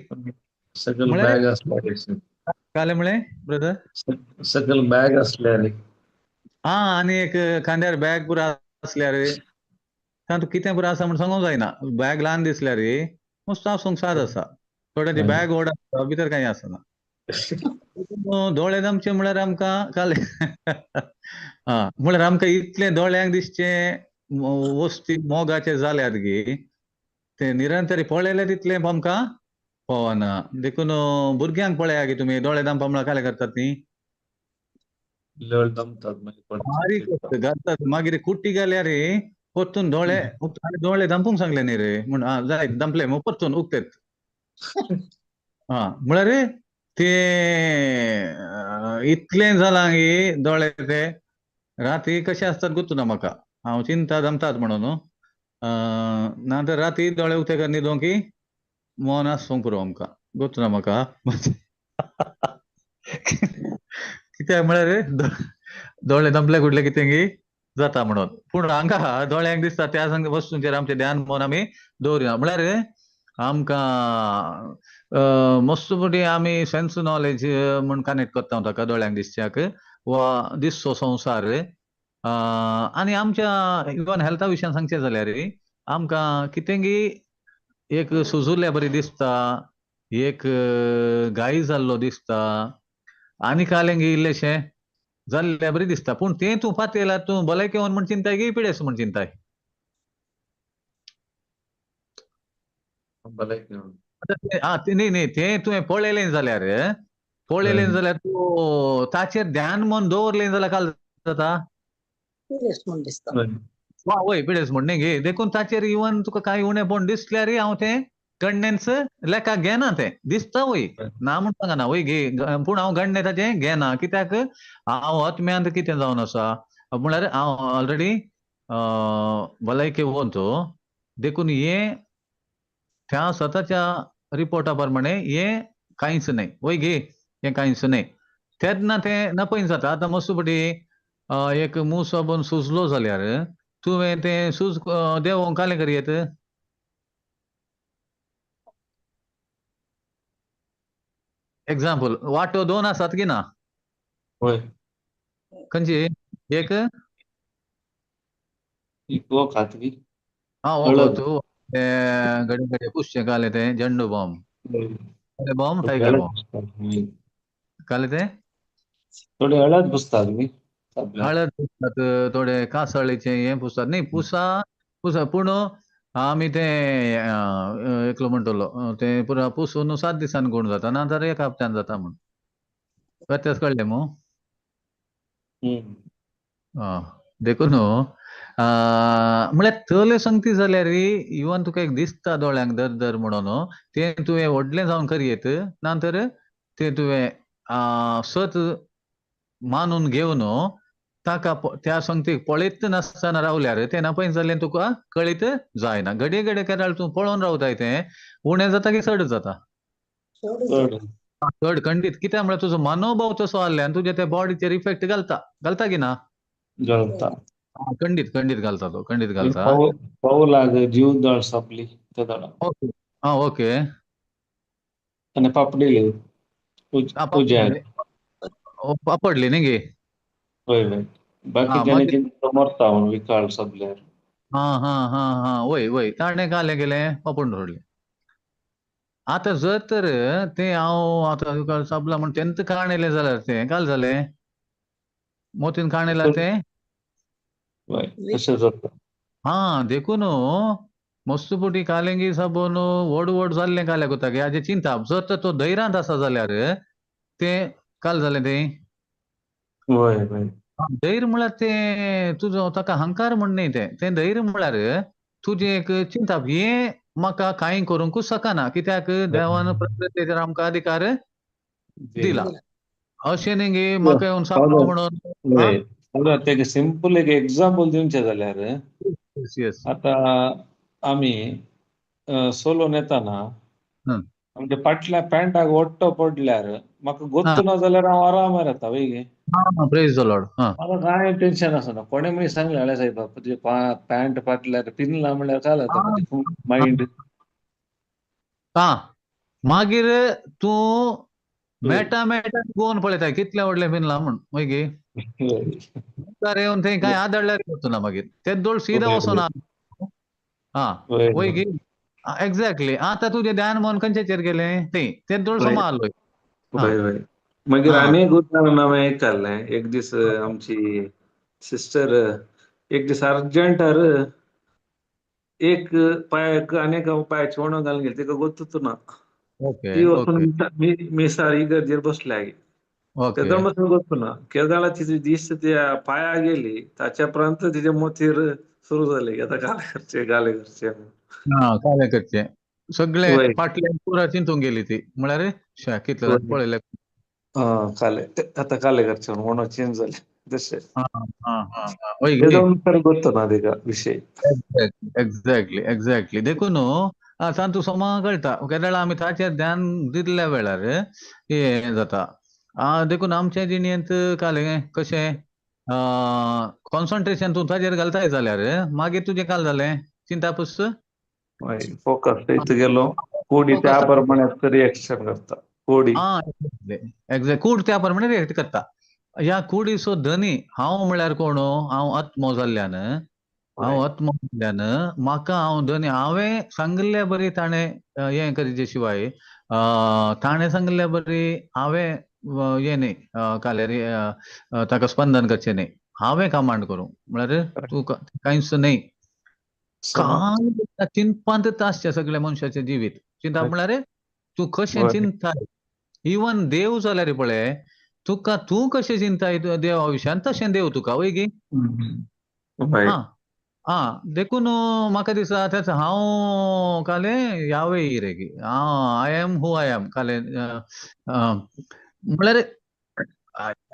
Speaker 1: कालें म्हळें ब्रदर
Speaker 3: सकयल बॅग आसल्यार.
Speaker 1: आं आनी एक खांद्यार बॅग पुरो आसल्यार तातूंत कितें पुरो आसा म्हूण सांगूंक जायना. बॅग ल्हान दिसल्यार मस्त आसूंक साद आसा, थोड्यांची बॅग व्हड आसता भितर कांय आसना. दोळे दामचे म्हळ्यार आमकां कालें आं म्हळ्यार आमकां इतलें दोळ्यांक दिसचें वस्ती मोगाचे जाल्यात गे ते निरंतर पळयले तितलें आमकां पळोवना. देखून भुरग्यांक पळया की तुमी दोळे दामपा म्हळ्यार कालें करतात ती बारीक घालतात, मागीर कुट्टी घाल्यार परतून दोळे दोळे दामपूंक सांगले न्ही रे म्हण आं जायत दामले मग परतून उक्तेत. आं म्हळ्यार ते इतलें जालां की दोळे ते राती कशे आसतात गोत्तू ना म्हाका, हांव चिंता दमतात म्हणून ना तर राती दोळे उक्ते कर न्हिदोंक की मन आसूंक पुरो आमकां गोत्तू ना म्हाका. कित्याक म्हळ्यार दोळे दमले कुडले कितें की जाता म्हणून. पूण हांगा दोळ्यांक दिसता त्या वस्तूंचेर आमचें ध्यान मन आमी दवरिना. म्हळ्यार आमकां मस्त पटी आमी सेन्स नॉलेज म्हूण कनेक्ट करता ताका दोळ्यांक दिसच्याक वा दिसचो संवसार. आनी आमच्या इवन हेल्था विशयान सांगचें जाल्यार आमकां कितें की एक सुजुल्ल्या बरी दिसता एक गाय जाल्लो दिसता आनी कालेंगे इल्लेशें जाल्ले बरी दिसता. पूण तें तूं पातयल्यार तूं भलायकेवन म्हण चिंताय की पिडेस म्हण चिंताय? आं न्ही न्ही तें तुवें पळयलें जाल्यार, पळयलें जाल्यार तूं ताचेर ध्यान मन दवरलें जाल्यार काल जाता
Speaker 2: पिडेस्त म्हूण दिसता.
Speaker 1: वा वय पिडेस म्हण न्ही गे. देखून ताचेर इवन तुका कांय उणेपण दिसल्यार हांव तें गणनेच लेखाक घेना. तें दिसता वय ना म्हण सांगना वय गे, पूण हांव गणने ताचें घेना. कित्याक हांव आत्म्यांत कितें जावन आसा म्हळ्यार हांव ऑलरेडी भलायकेवंत. देखून हें त्या स्वताच्या रिपोर्टा प्रमाणे हें कांयच न्हय वय गे, हें कांयच न्हय. तेन्ना तें नपयन जाता. आतां मस्त पटी एक मूस बन सुजलो जाल्यार तुवें तें सूज देंवोवंक कालें करयेत? एग्जाम्पल वाटो दोन आसात की ना?
Speaker 3: वय.
Speaker 1: खंयची एक?
Speaker 3: खातली.
Speaker 1: आं वखद तें घडये घडये पुसचें कालें तें झेंडू बॉम, बॉम टायगर बॉम कालें तें
Speaker 3: थोडे हळद पुसतात न्ही?
Speaker 1: हळद पुसतात, थोडे कांसळीचें हें पुसतात न्ही. पुसा पुसा पूण आमी तें एकलो म्हणटलो तें पुरा पुसून 7 दिसान गुण जाता, ना तर एक हप्त्यान जाता म्हूण. व्यत्यास कळ्ळें मू? आं देखून म्हळ्यार तले संगती जाल्यार इवन तुका एक दिसता दोळ्यांक दर दर म्हणून तें तुवें व्हडलें जावन करयेत, ना तर तें तुवें सत मानून घेवन ताका त्या संगतीक पळयत नासतना रावल्यार तें नपयन जालें तुका कळीत जायना. घडये घडये केदळ तूं पळोवन रावताय तें उणें जाता की चड जाता? चड खंडीत. कित्याक म्हळ्यार तुजो मनोभाव तसो आहल्यान तुज्या त्या बॉडीचेर इफेक्ट घालता. घालता की ना?
Speaker 3: घालता.
Speaker 1: खंडीत खंडीत घालता तो, खंडीत घालता.
Speaker 3: पावलाक जीव दळ सापली.
Speaker 1: ओके आं ओके.
Speaker 3: आनी पापडीले
Speaker 1: पापडली न्ही गे?
Speaker 3: हय हय. बाकीच्यांनी चिंतता मरता म्हणून विकाळ सोंपल्यार.
Speaker 1: हां हां हां हां वय वय ताणें कालें केलें पापड सोडलें. आतां जर तर तें हांव आतां विकाळ सोंपला म्हण तेंच काणयलें जाल्यार तें काल जालें मोतीन काणयल्यार तें
Speaker 3: तशें जाता.
Speaker 1: हां देखून मस्त पुटी कालेंगी साबून व्हड व्हड जाल्लें काल्याक वता की हाजें चिंता. जर तर तो धैर्यांत आसा जाल्यार तें काल जालें तें.
Speaker 3: वय वय.
Speaker 1: धैर्य म्हळ्यार तें तुजो ताका अहंकार म्हण न्ही, तें तें धैर्य म्हळ्यार तुजें एक चिंताप हें म्हाका कांय करूंकूच शकना कित्याक देवान प्रकृतीचेर आमकां अधिकार दिला अशें न्ही गे म्हाका येवन सांगता म्हणून.
Speaker 3: तेका सिंपल एक एग्जाम्पल दिवचें जाल्यार आतां आमी सोलोन येताना आमच्या फाटल्या पॅन्टाक ओट्टो पडल्यार म्हाका गोत्तू ना जाल्यार हांव आरामार येता वय गे.
Speaker 1: Praise the lord.
Speaker 3: म्हाका कांय टेन्शन आसना. कोणें म्हणून सांगलें जाल्यार सायबा तुजें पॅन्ट फाटल्यार पिनला म्हणल्यार काल जाता मायंड.
Speaker 1: आं मागीर तूं मेटा मेटा गोवन पळयता कितलें व्हडलें पिनलां म्हूण वय गे. मुखार येवन थंय कांय आदळ्यार वचना मागीर ते दोळ सीधा वचना. आं वय गे एक्झॅक्टली. आतां तुजें ध्यान मन खंयचेर गेलें थंय ते दोळ समा आहलो.
Speaker 3: हय हय. मागीर आनी एक उदाहरण हांवें आयकल्लें. एक दीस आमची सिस्टर एक दीस अर्जंटार एक पांयाक आनी एका पांयाची वणो घालून गेली तिका गोत्तूच ना. ती वचून मिसार इगर्जेर बसल्या. तेदोळ पासून गोत्तू ना. केदळा तिची दीस त्या पाया गेली ताच्या उपरांत तिच्या मोतीर सुरू जाले आतां कालें करचें कालें करचें.
Speaker 1: आं कालें करचें सगळें फाटल्यान पुरा चिंतूंक गेली ती म्हळ्यार कितलें पळयलें.
Speaker 3: आं कालें आतां कालें करचें म्हणून चेंज जालें तशें. गोत्तो ना तिका विशय.
Speaker 1: Exactly exactly. देखून तांतू समा कळटा केदळा आमी ताचेर ध्यान दिल्ल्या वेळार हें जाता. देखून आमच्या जिणेंत कालें कशें कॉन्सन्ट्रेशन तूं ताचेर घालताय जाल्यार मागीर तुजें काल जालें चिंतापूस
Speaker 3: फोकस थंय गेलो कोडी त्या प्रमाणे रिएक्शन करता कोडी.
Speaker 1: आं एक्झॅक्ट कूड त्या प्रमाणे रिएक्ट करता. ह्या कुडीचो धनी हांव म्हळ्यार कोण? हांव आत्मो जाल्ल्यान, हांव आत्मो जाल्ल्यान म्हाका हांव धनी. हांवें सांगिल्ले बरी ताणें हें करिजे शिवाय ताणें सांगिल्ल्या बरी हांवें हें न्ही कालेर ताका स्पंदन करचें न्ही, हांवें कमांड करूं म्हळ्यार तूं कांयच न्ही. काय चिंतपांत आसचें सगळ्या मनशाचें जिवीत. चिंतप म्हळ्यार तूं कशें चिंताय, इवन देव जाल्यार पळय तुका तूं कशें चिंताय देवा विशयान तशें देव तुका वय गी. आं आं देखून म्हाका दिसता तेच हांव काले यावे रे की I am who I am काले म्हळ्यार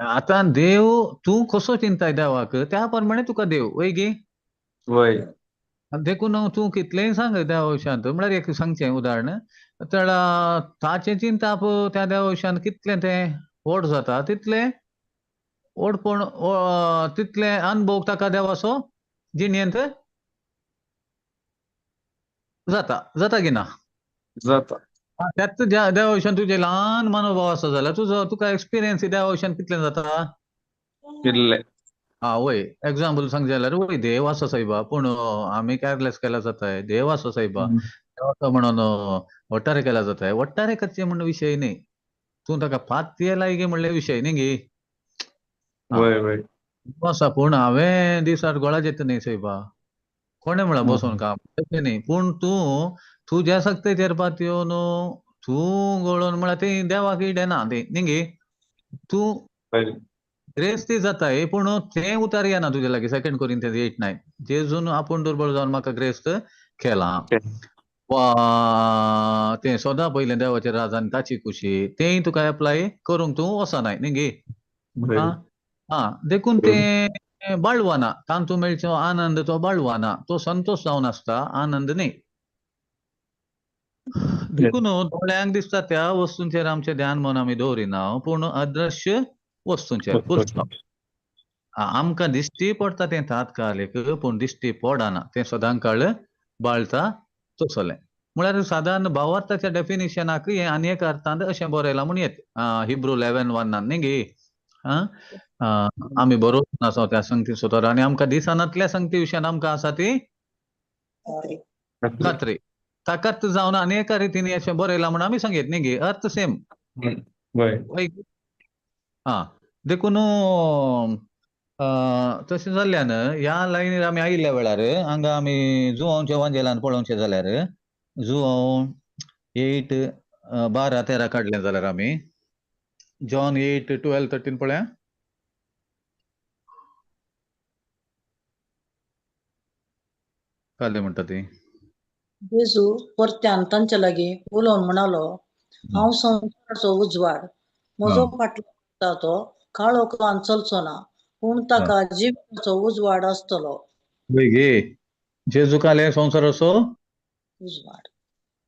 Speaker 1: आतां देव तूं कसो चिंताय देवाक त्या प्रमाणे तुका देव वय गी. देखून तूं कितलेंय सांग देवा विशयांत, म्हळ्यार एक सांगचें उदाहरण तर ताचें चिंताप त्या देवा विशयान कितलें तें व्हड जाता तितलें व्हडपण तितलें अनुभव ताका देवाचो जिणेंत जाता. जाता की ना?
Speaker 3: जाता.
Speaker 1: त्याच देवा विशयान तुजें ल्हान मनोभाव आसा जाल्यार तुजो तुका एक्सपिरियन्स देवा विशयान कितलें जाता?
Speaker 3: कितलें?
Speaker 1: आं वय एग्जाम्पल सांगचें जाल्यार वय देव आसा सायबा, पूण आमी केरलेस केल्या जाताय, देव आसा सायबा देव आसा म्हणून वट्टारे केल्या जाताय. वट्टारे करचें म्हण विशय न्ही, तूं ताका पातये लायगे म्हणलें विशय न्ही गी. आसा पूण हांवें दिसार गोळाच येता न्ही सायबा, कोणें म्हळां बसोन काम तशें न्ही, पूण तूं तुज्या सक्तेचेर पातयो न्हू तूं गळोन म्हळ्यार ती देवाक इडेना ती न्ही गी. तूं ग्रेस्ती जाताय पूण तें उतार येना तुज्या लागीं. सेकंड कोरिंथियन्स 8:9 जेजून आपूण दुर्बळ जावन म्हाका ग्रेस्त केलां वा तें सदां पयलें देवाचें राज आनी ताची खुशी तेंय तुका एप्लाय करूंक तूं वचनाय न्ही गी. आं आं देखून तें बाळवाना, तांतू मेळचो आनंद तो बाळवाना, तो संतोश जावन आसता, आनंद न्ही. देखून दोळ्यांक दिसता त्या वस्तूंचेर आमचें ध्यान मन आमी दवरिना, पूण अदृश्य वस्तूंचेर. फुल स्टॉप. आमकां दिश्टी पडटा तें तात्कालीक, पूण दिश्टी पडना तें सदां काळ बाळता तसलें. म्हळ्यार सादारण भावार्थाच्या डेफिनेशनाक हें आनी एक अर्थांत अशें बरयलां म्हूण येत हिब्रू 11:1 न्ही गी. आमी बरोवन आसा त्या संगती सोतार आनी आमकां दिसनातल्या संगती विशयान आमकां आसा ती खात्री. ताकाच जावन आनी एका रितीन अशें बरयलां म्हूण आमी सांगयत न्ही गी, अर्थ सेम. आं देखून तशें जाल्ल्यान ह्या लायनीर आमी आयिल्ल्या वेळार हांगा आमी जुवांवच्या वांजेलान पळोवचें जाल्यार जुवांव 8, 12, 13 काडलें जाल्यार आमी जॉन 8, 12, 13 पळया. काडलें म्हणटा ती.
Speaker 2: जेजू परत्यान तांचे लागीं उलोवन म्हणालो, हांव संवसाराचो उजवाड, म्हजो फाटलो तो काळोखान चलचो ना, पूण ताका जिविताचो उजवाड आसतलो.
Speaker 1: जेजू काले संवसाराचो
Speaker 2: उजवाड.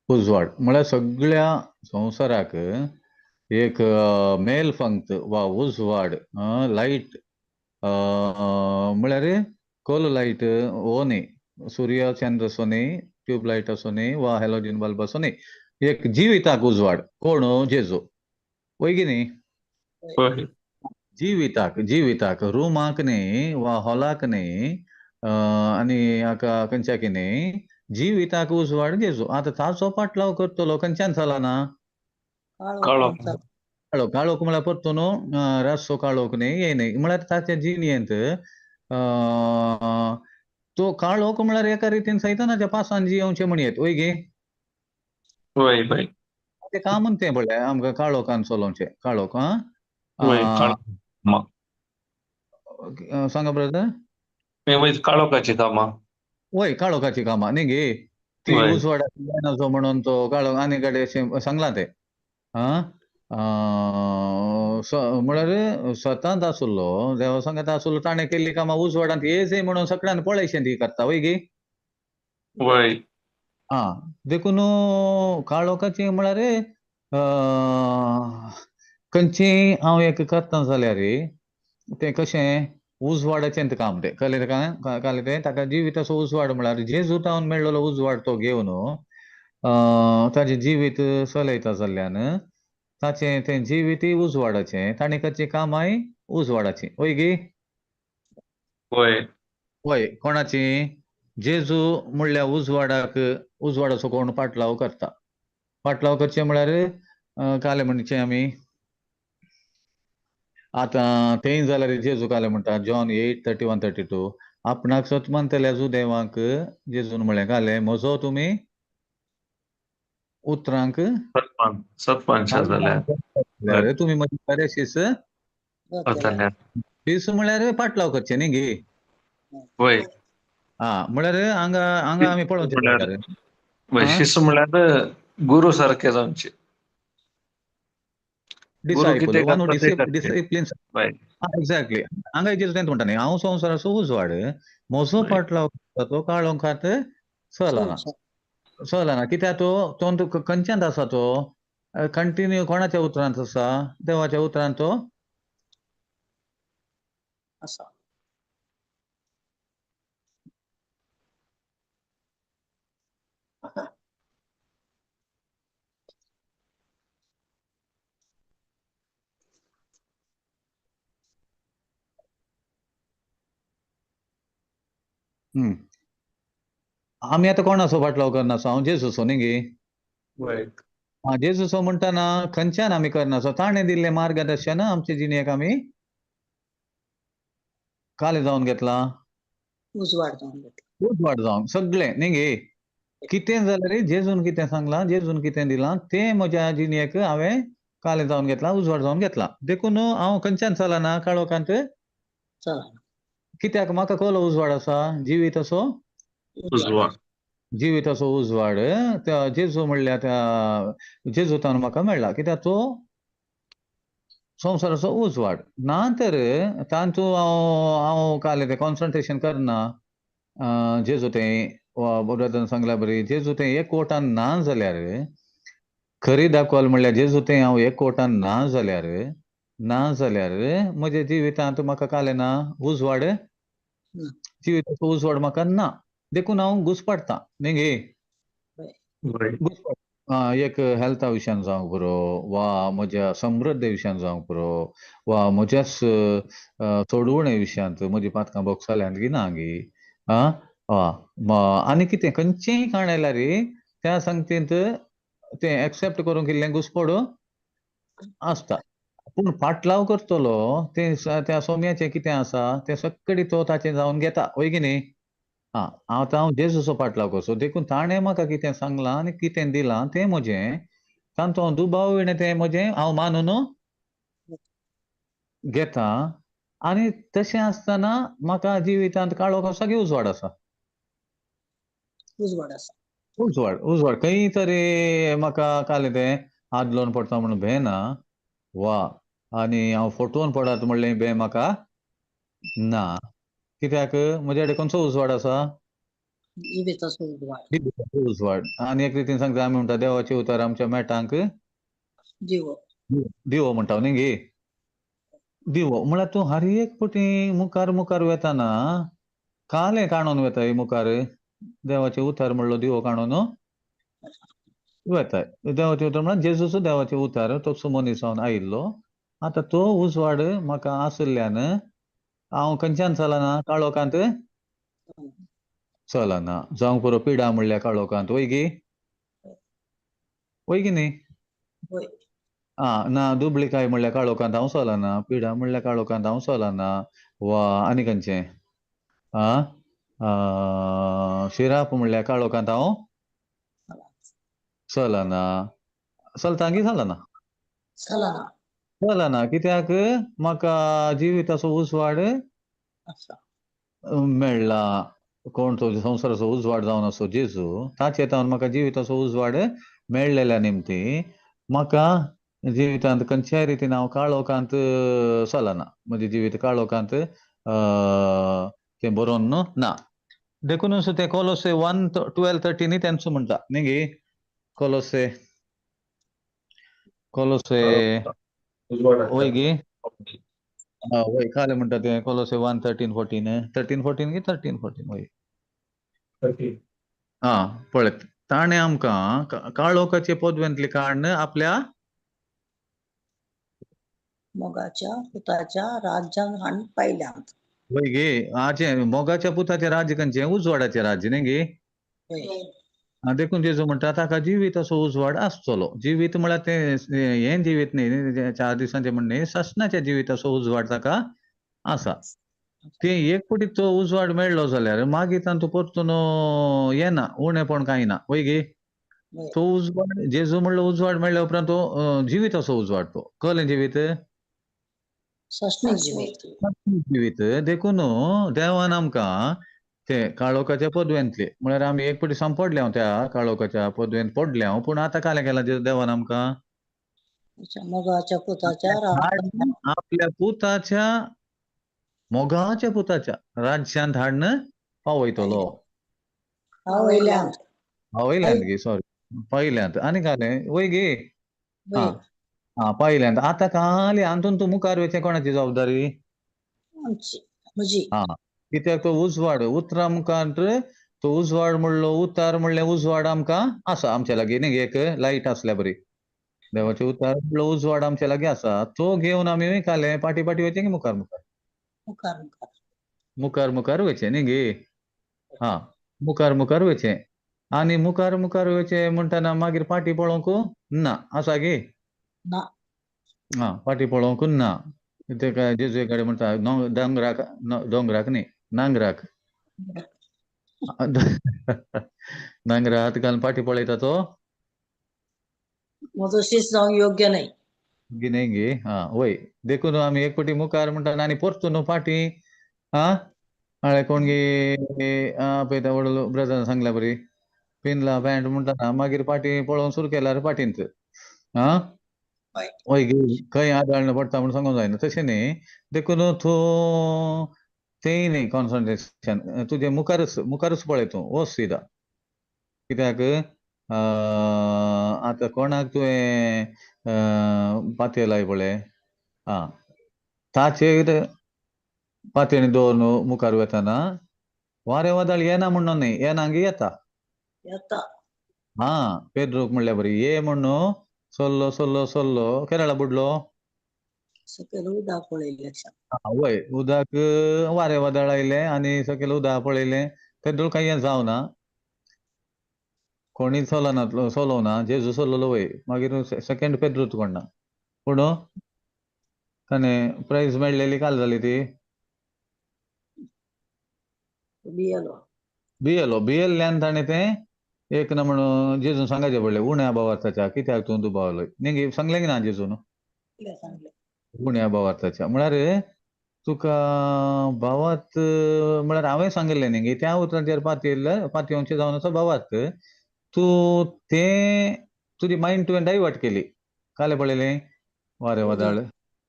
Speaker 1: उजवाड म्हळ्यार सगळ्या संवसाराक एक मेल फंक्त वा उजवाड लायट म्हळ्यार कोल लायट हो न्ही, सूर्य चंद्र असो न्ही, ट्यूब लायट असो न्ही वा हॅलोजीन बल्ब असो न्ही, एक जिविताक उजवाड कोण? जेजू. वय की न्ही? जिविताक, जिविताक, रुमाक न्ही वा हॉलाक न्ही आनी हाका खंयच्याक न्ही, जिविताक उजवाड जेजू. आतां ताचो पाटलाव करतलो खंयच्यान चलना?
Speaker 3: काळोख.
Speaker 1: काळोख. काळोख म्हळ्यार परतून रातचो काळोख न्ही, हें न्ही, म्हळ्यार ताच्या जिणेंत तो काळोख म्हळ्यार एका रितीन सैतानाच्या पासान जियेवचें म्हण येत वय गे.
Speaker 3: वय वय.
Speaker 1: तें काम तें पळय आमकां काळोखान चलोवचें. काळोख. आं सांगा ब्रदर.
Speaker 3: काळोखाची कामां.
Speaker 1: वय काळोखाची कामां न्ही गे, ती उजवाडाची जायनाचो म्हणून तो काळोख आनी कडेन अशें सांगलां तें. आं म्हळ्यार स्वतांत आसलो देवा सांगात आसलो, ताणें केल्ली कामां उजवाडांत येयच म्हणून सगळ्यान पळयशें ती करता वय गे.
Speaker 3: वय.
Speaker 1: आं देखून काळोखाचें म्हळ्यार खंयचें हांव एक करता जाल्यार तें कशें उजवाडाचें काम तें कळ्ळें काय? कळ्ळें तें ताका जिविताचो उजवाड म्हळ्यार जेजू तावन मेळ्ळो उजवाड तो घेवन ताजें जिवीत चलयता जाल्ल्यान ताचें तें जिवीतय उजवाडाचें, ताणें करचीं कामांय उजवाडाचीं. वय गी?
Speaker 3: वय.
Speaker 1: वय. कोणाची? जेजू म्हणल्यार उजवाडाक, उजवाडाचो कोण पाटलाव करता. फाटलाव करचें म्हळ्यार कालें म्हणचें आमी आतां तेंय जाल्यार जेजू कालें म्हणटा जॉन 8:31-32 आपणाक सत मानतल्या जुदेवांक जेजून म्हळें कालें म्हजो तुमी उतरांक
Speaker 3: सत्पान
Speaker 1: तुमी म्हजी खरें शीस शीस म्हळ्यार फाटलाव करचें न्ही गे.
Speaker 3: वय
Speaker 1: आं म्हळ्यार हांगा हांगा आमी पळोवचें
Speaker 3: शीस म्हळ्यार गुरू सारके जावचे.
Speaker 1: डिसिप्लीन एक्झॅक्टली हांगा जेजू तेंच म्हणटा न्ही हांव संवसाराचो उजवाड म्हजो फाटलाव तो काळोखांत चलना चलना. कित्याक तो तो खंयच्यान आसा तो कंटिन्यू कोणाच्या उतरांत आसा देवाच्या उतरांत तो
Speaker 2: आसा.
Speaker 1: आमी आतां कोणाचो फाटलाव करनासो हांव जेजूचो न्ही गे. आं जेजूचो म्हणटना खंयच्यान आमी करनासो ताणें दिल्लें मार्गदर्शन आमचे जिणेक आमी कालें जावन घेतलां
Speaker 2: उजवाड जावन घेतला
Speaker 1: उजवाड जावन सगळें न्ही गे. कितें जाल्यार जेजून कितें सांगलां जेजून कितें दिलां तें म्हज्या जिणेक हांवें कालें जावन घेतलां उजवाड जावन घेतलां. देखून हांव खंयच्यान चलना काळोखांत
Speaker 2: चलना.
Speaker 1: कित्याक म्हाका कोलो उजवाड आसा जिवीत असो
Speaker 3: उजवाड
Speaker 1: जिविताचो उजवाड त्या जेजू म्हणल्यार त्या जेजूतान म्हाका मेळ्ळा. कित्याक तो संवसाराचो उजवाड ना तर तांतू हांव हांव कालें तें कॉन्संट्रेशन करना जेजू तें वा ब्रदरान सांगल्या बरी जेजू तें एक कोटान ना जाल्यार खरी दाखवल म्हणल्यार जेजू तें हांव एक कोटान ना जाल्यार ना जाल्यार म्हज्या जिवितांत म्हाका कालें ना उजवाड जिविताचो उजवाड म्हाका ना. देखून हांव घुसपडटा न्ही गे. घुसपड एक हेल्था विशयान जावंक पुरो वा म्हज्या समृद्ध विशयान जावंक पुरो वा म्हज्याच सोडवणे विशयांत म्हजी पातकां भोगसाल्यांत की ना गी आं आनी कितें खंयचेंय काण आयल्यार त्या संगतींत तें एक्सेप्ट करूंक इल्लें घुसपड आसता. पूण फाटलाव करतलो तें त्या सोम्याचें कितें आसा तें सगळी तो ताचें जावन घेता वय की न्ही. आं आतां हांव जेजूचो फाटलाव करचो देखून ताणें म्हाका कितें सांगलां आनी कितें दिलां तें म्हजें तांचो हांव दुबाव विणें तें म्हजें हांव मानून घेता. आनी तशें आसतना म्हाका जिवितांत काळोख आसा की उजवाड आसा
Speaker 2: उजवाड आसा
Speaker 1: उजवाड उजवाड खंय तरी म्हाका कालें तें आदलोन पडटा म्हणून भें ना वा आनी हांव फटोवन पडत म्हणलें भें म्हाका ना. कित्याक म्हज्या कडेन खंयचो उजवाड आसा
Speaker 2: जिविताचो उजवाड
Speaker 1: उजवाड. आनी एक रितीन सांगता आमी म्हणटा देवाचें उतर आमच्या मेटांक
Speaker 2: दिवो
Speaker 1: दिवो म्हणटा न्ही गे. दिवो म्हळ्यार तूं हर एक पटी मुखार मुखार वेताना कालें काणून वेताय मुखार देवाचें उतर म्हणलो दिवो काणून वेताय. देवाचें उतर म्हळ्यार जेजूचो देवाचें उतर तो मनीस जावन आयिल्लो. आतां तो उजवाड म्हाका आशिल्ल्यान हांव खंयच्यान चलना काळोखांत चलना. जावंक पुरो पिडा म्हणल्यार काळोखांत वय गी वय की न्ही. आं ना दुबळिकाय म्हणल्यार काळोखांत हांव चलना पिडा म्हणल्यार काळोखांत हांव चलना वा आनी खंयचें आं शिराप म्हणल्यार काळोखांत हांव चलना. चलता की चलना
Speaker 2: चलना
Speaker 1: चलना. कित्याक म्हाका जिविताचो उजवाड मेळ्ळा. कोण तो संवसाराचो उजवाड जावन आसो जेजू ताचे तावन म्हाका जिविताचो उजवाड मेळ्ळेल्या निमती म्हाका जिवितांत खंयच्याय रितीन हांव काळोखांत चलना. म्हजें जिवीत काळोखांत तें बरोवन ना. देखूनच तें कोलोसे 1:12-13 तेंच म्हणटा न्ही गे. कोलोसे कोलोसे वय गे वय कालें म्हणटा तें कोलोसे 1:13-14 13-14 की 13-14 वय आं पळय ताणें आमकां काळोखाचे पदवेंतले काडून आपल्या
Speaker 2: मोगाच्या पुताच्या राज्यान हाडून पायल्यांत.
Speaker 1: वय गे आचे मोगाच्या पुताचें राज्य खंयचें उजवाडाचें राज्य न्ही गे. देखून जेजू म्हणटा ताका जिवीत असो उजवाड आसतलो. जिवीत म्हळ्यार तें हें जिवीत न्ही, 4 दिसांचें म्हण न्ही, सासणाचें जिवीत असो उजवाड ताका आसा. ते एक फावटी तो उजवाड मेळ्ळो जाल्यार मागीर तांतू परतून येना, उणेपण कांय ना, वय गे? तो उजवाड जेजू म्हणलो उजवाड मेळ्ळ्या उपरांत तो जिवीत असो उजवाड, तो कळ्ळें जिवीत,
Speaker 2: सासणीक जिवीत,
Speaker 1: जिवीत. देखून देवान आमकां ते काळोखाच्या पदवेंतले, म्हळ्यार आमी एक फावटी सांपडल्या त्या काळोखाच्या पदवेंत पडल्या, पूण आतां कालें केलां देवान आमकां
Speaker 2: मोगाच्या पुताच्या,
Speaker 1: आपल्या पुताच्या, मोगाच्या पुताच्या राज्यांत हाडून पावयतलो.
Speaker 2: पावयल्यांत,
Speaker 1: पावयल्यांत गे, सॉरी, पावयल्यांत. आनी कालें वय गे? आं आं, पावयल्यांत. आतां काली आंतून तूं मुखार वयचें कोणाची जबाबदारी?
Speaker 2: आमची, म्हजी.
Speaker 1: आं, कित्याक तो उजवाड उतरां मुखार, तो उजवाड म्हणलो, उतार म्हणलें उजवाड आमकां आसा आमच्या लागीं न्ही, एक लायट आसल्या बरी, देवाचे उतार म्हणलो उजवाड आमच्या लागीं आसा, तो घेवन आमी कालें पाटी पाटी वयचें की मुखार मुखार?
Speaker 2: मुखार मुखार,
Speaker 1: मुखार मुखार वयचें न्ही गे? आं, मुखार मुखार वयचें. आनी मुखार मुखार वयचें म्हणटना मागीर पाटी पळोवंक ना, आसा गे?
Speaker 2: ना.
Speaker 1: आं, पाटी पळोवंक ना. तेका जेजू कडेन म्हणटा दोंगराक, दोंगराक न्ही, नांगराक, नांगरा हात घालून पाटी पळयता तो
Speaker 2: म्हजो शीस जावंक योग्य न्हय.
Speaker 1: न्ही गे? आं, वय. देखून आमी एक फावटी मुखार म्हणटा आनी परतून न्हू पाटी. आं, हांवें कोण गे पळयता व्हडलो ब्रदरान सांगल्या बरी पिनला पॅन्ट म्हणटा, मागीर पाटी पळोवंक सुरू केल्यार पाटींत. आं, वय गे, खंय आदाळण पडटा म्हूण सांगूंक जायना, तशें न्ही. देखून तूं तेय न्ही कॉन्सन्ट्रेशन तुजें मुखारच मुखारच पळय, तूं वच सीदा. कित्याक आतां कोणाक तुवें पातयें लाय पळय, आं, ताचेर पातयेणी दवरून मुखार वतना वारें वादळ येना म्हणून न्ही, येना गे येता,
Speaker 2: येता.
Speaker 1: आं, पेद्रूक म्हणल्या बरी ये म्हणून सोल्लो सोल्लो सोल्लो केरळा बुडलो,
Speaker 2: सकयल उदक पळयलें.
Speaker 1: वय, उदक वारें वादळ आयलें आनी सकयल उदक पळयलें, पेद्रूक कांय हें जावना, कोणी सोलना, सोलोवना, जेजू सोल्लोलो वय. मागीर सेकेंड पेद्रूच कोण ना, पूण ताणें प्रायज मेळ्ळेली काल जाली ती,
Speaker 2: भियेलो,
Speaker 1: भियेलो. भियेल्ल्यान ताणें तें एक ना म्हणून जेजून सांगाचें पडलें, उण्या भावार्थाच्या कित्याक तूं दुबावलो न्ही, सांगलें की ना जेजून?
Speaker 2: सांगलें.
Speaker 1: उण्या भावार्थाच्या म्हळ्यार तुका भावार्थ म्हळ्यार हांवें सांगिल्लें न्ही गे, त्या उतरांचेर पातयेल्लें, पातयेवचें जावन आसा भावार्थ. तूं तें तुजी मायंड तुवें डायवर्ट केली, कालें पळयलें वारें वादळ,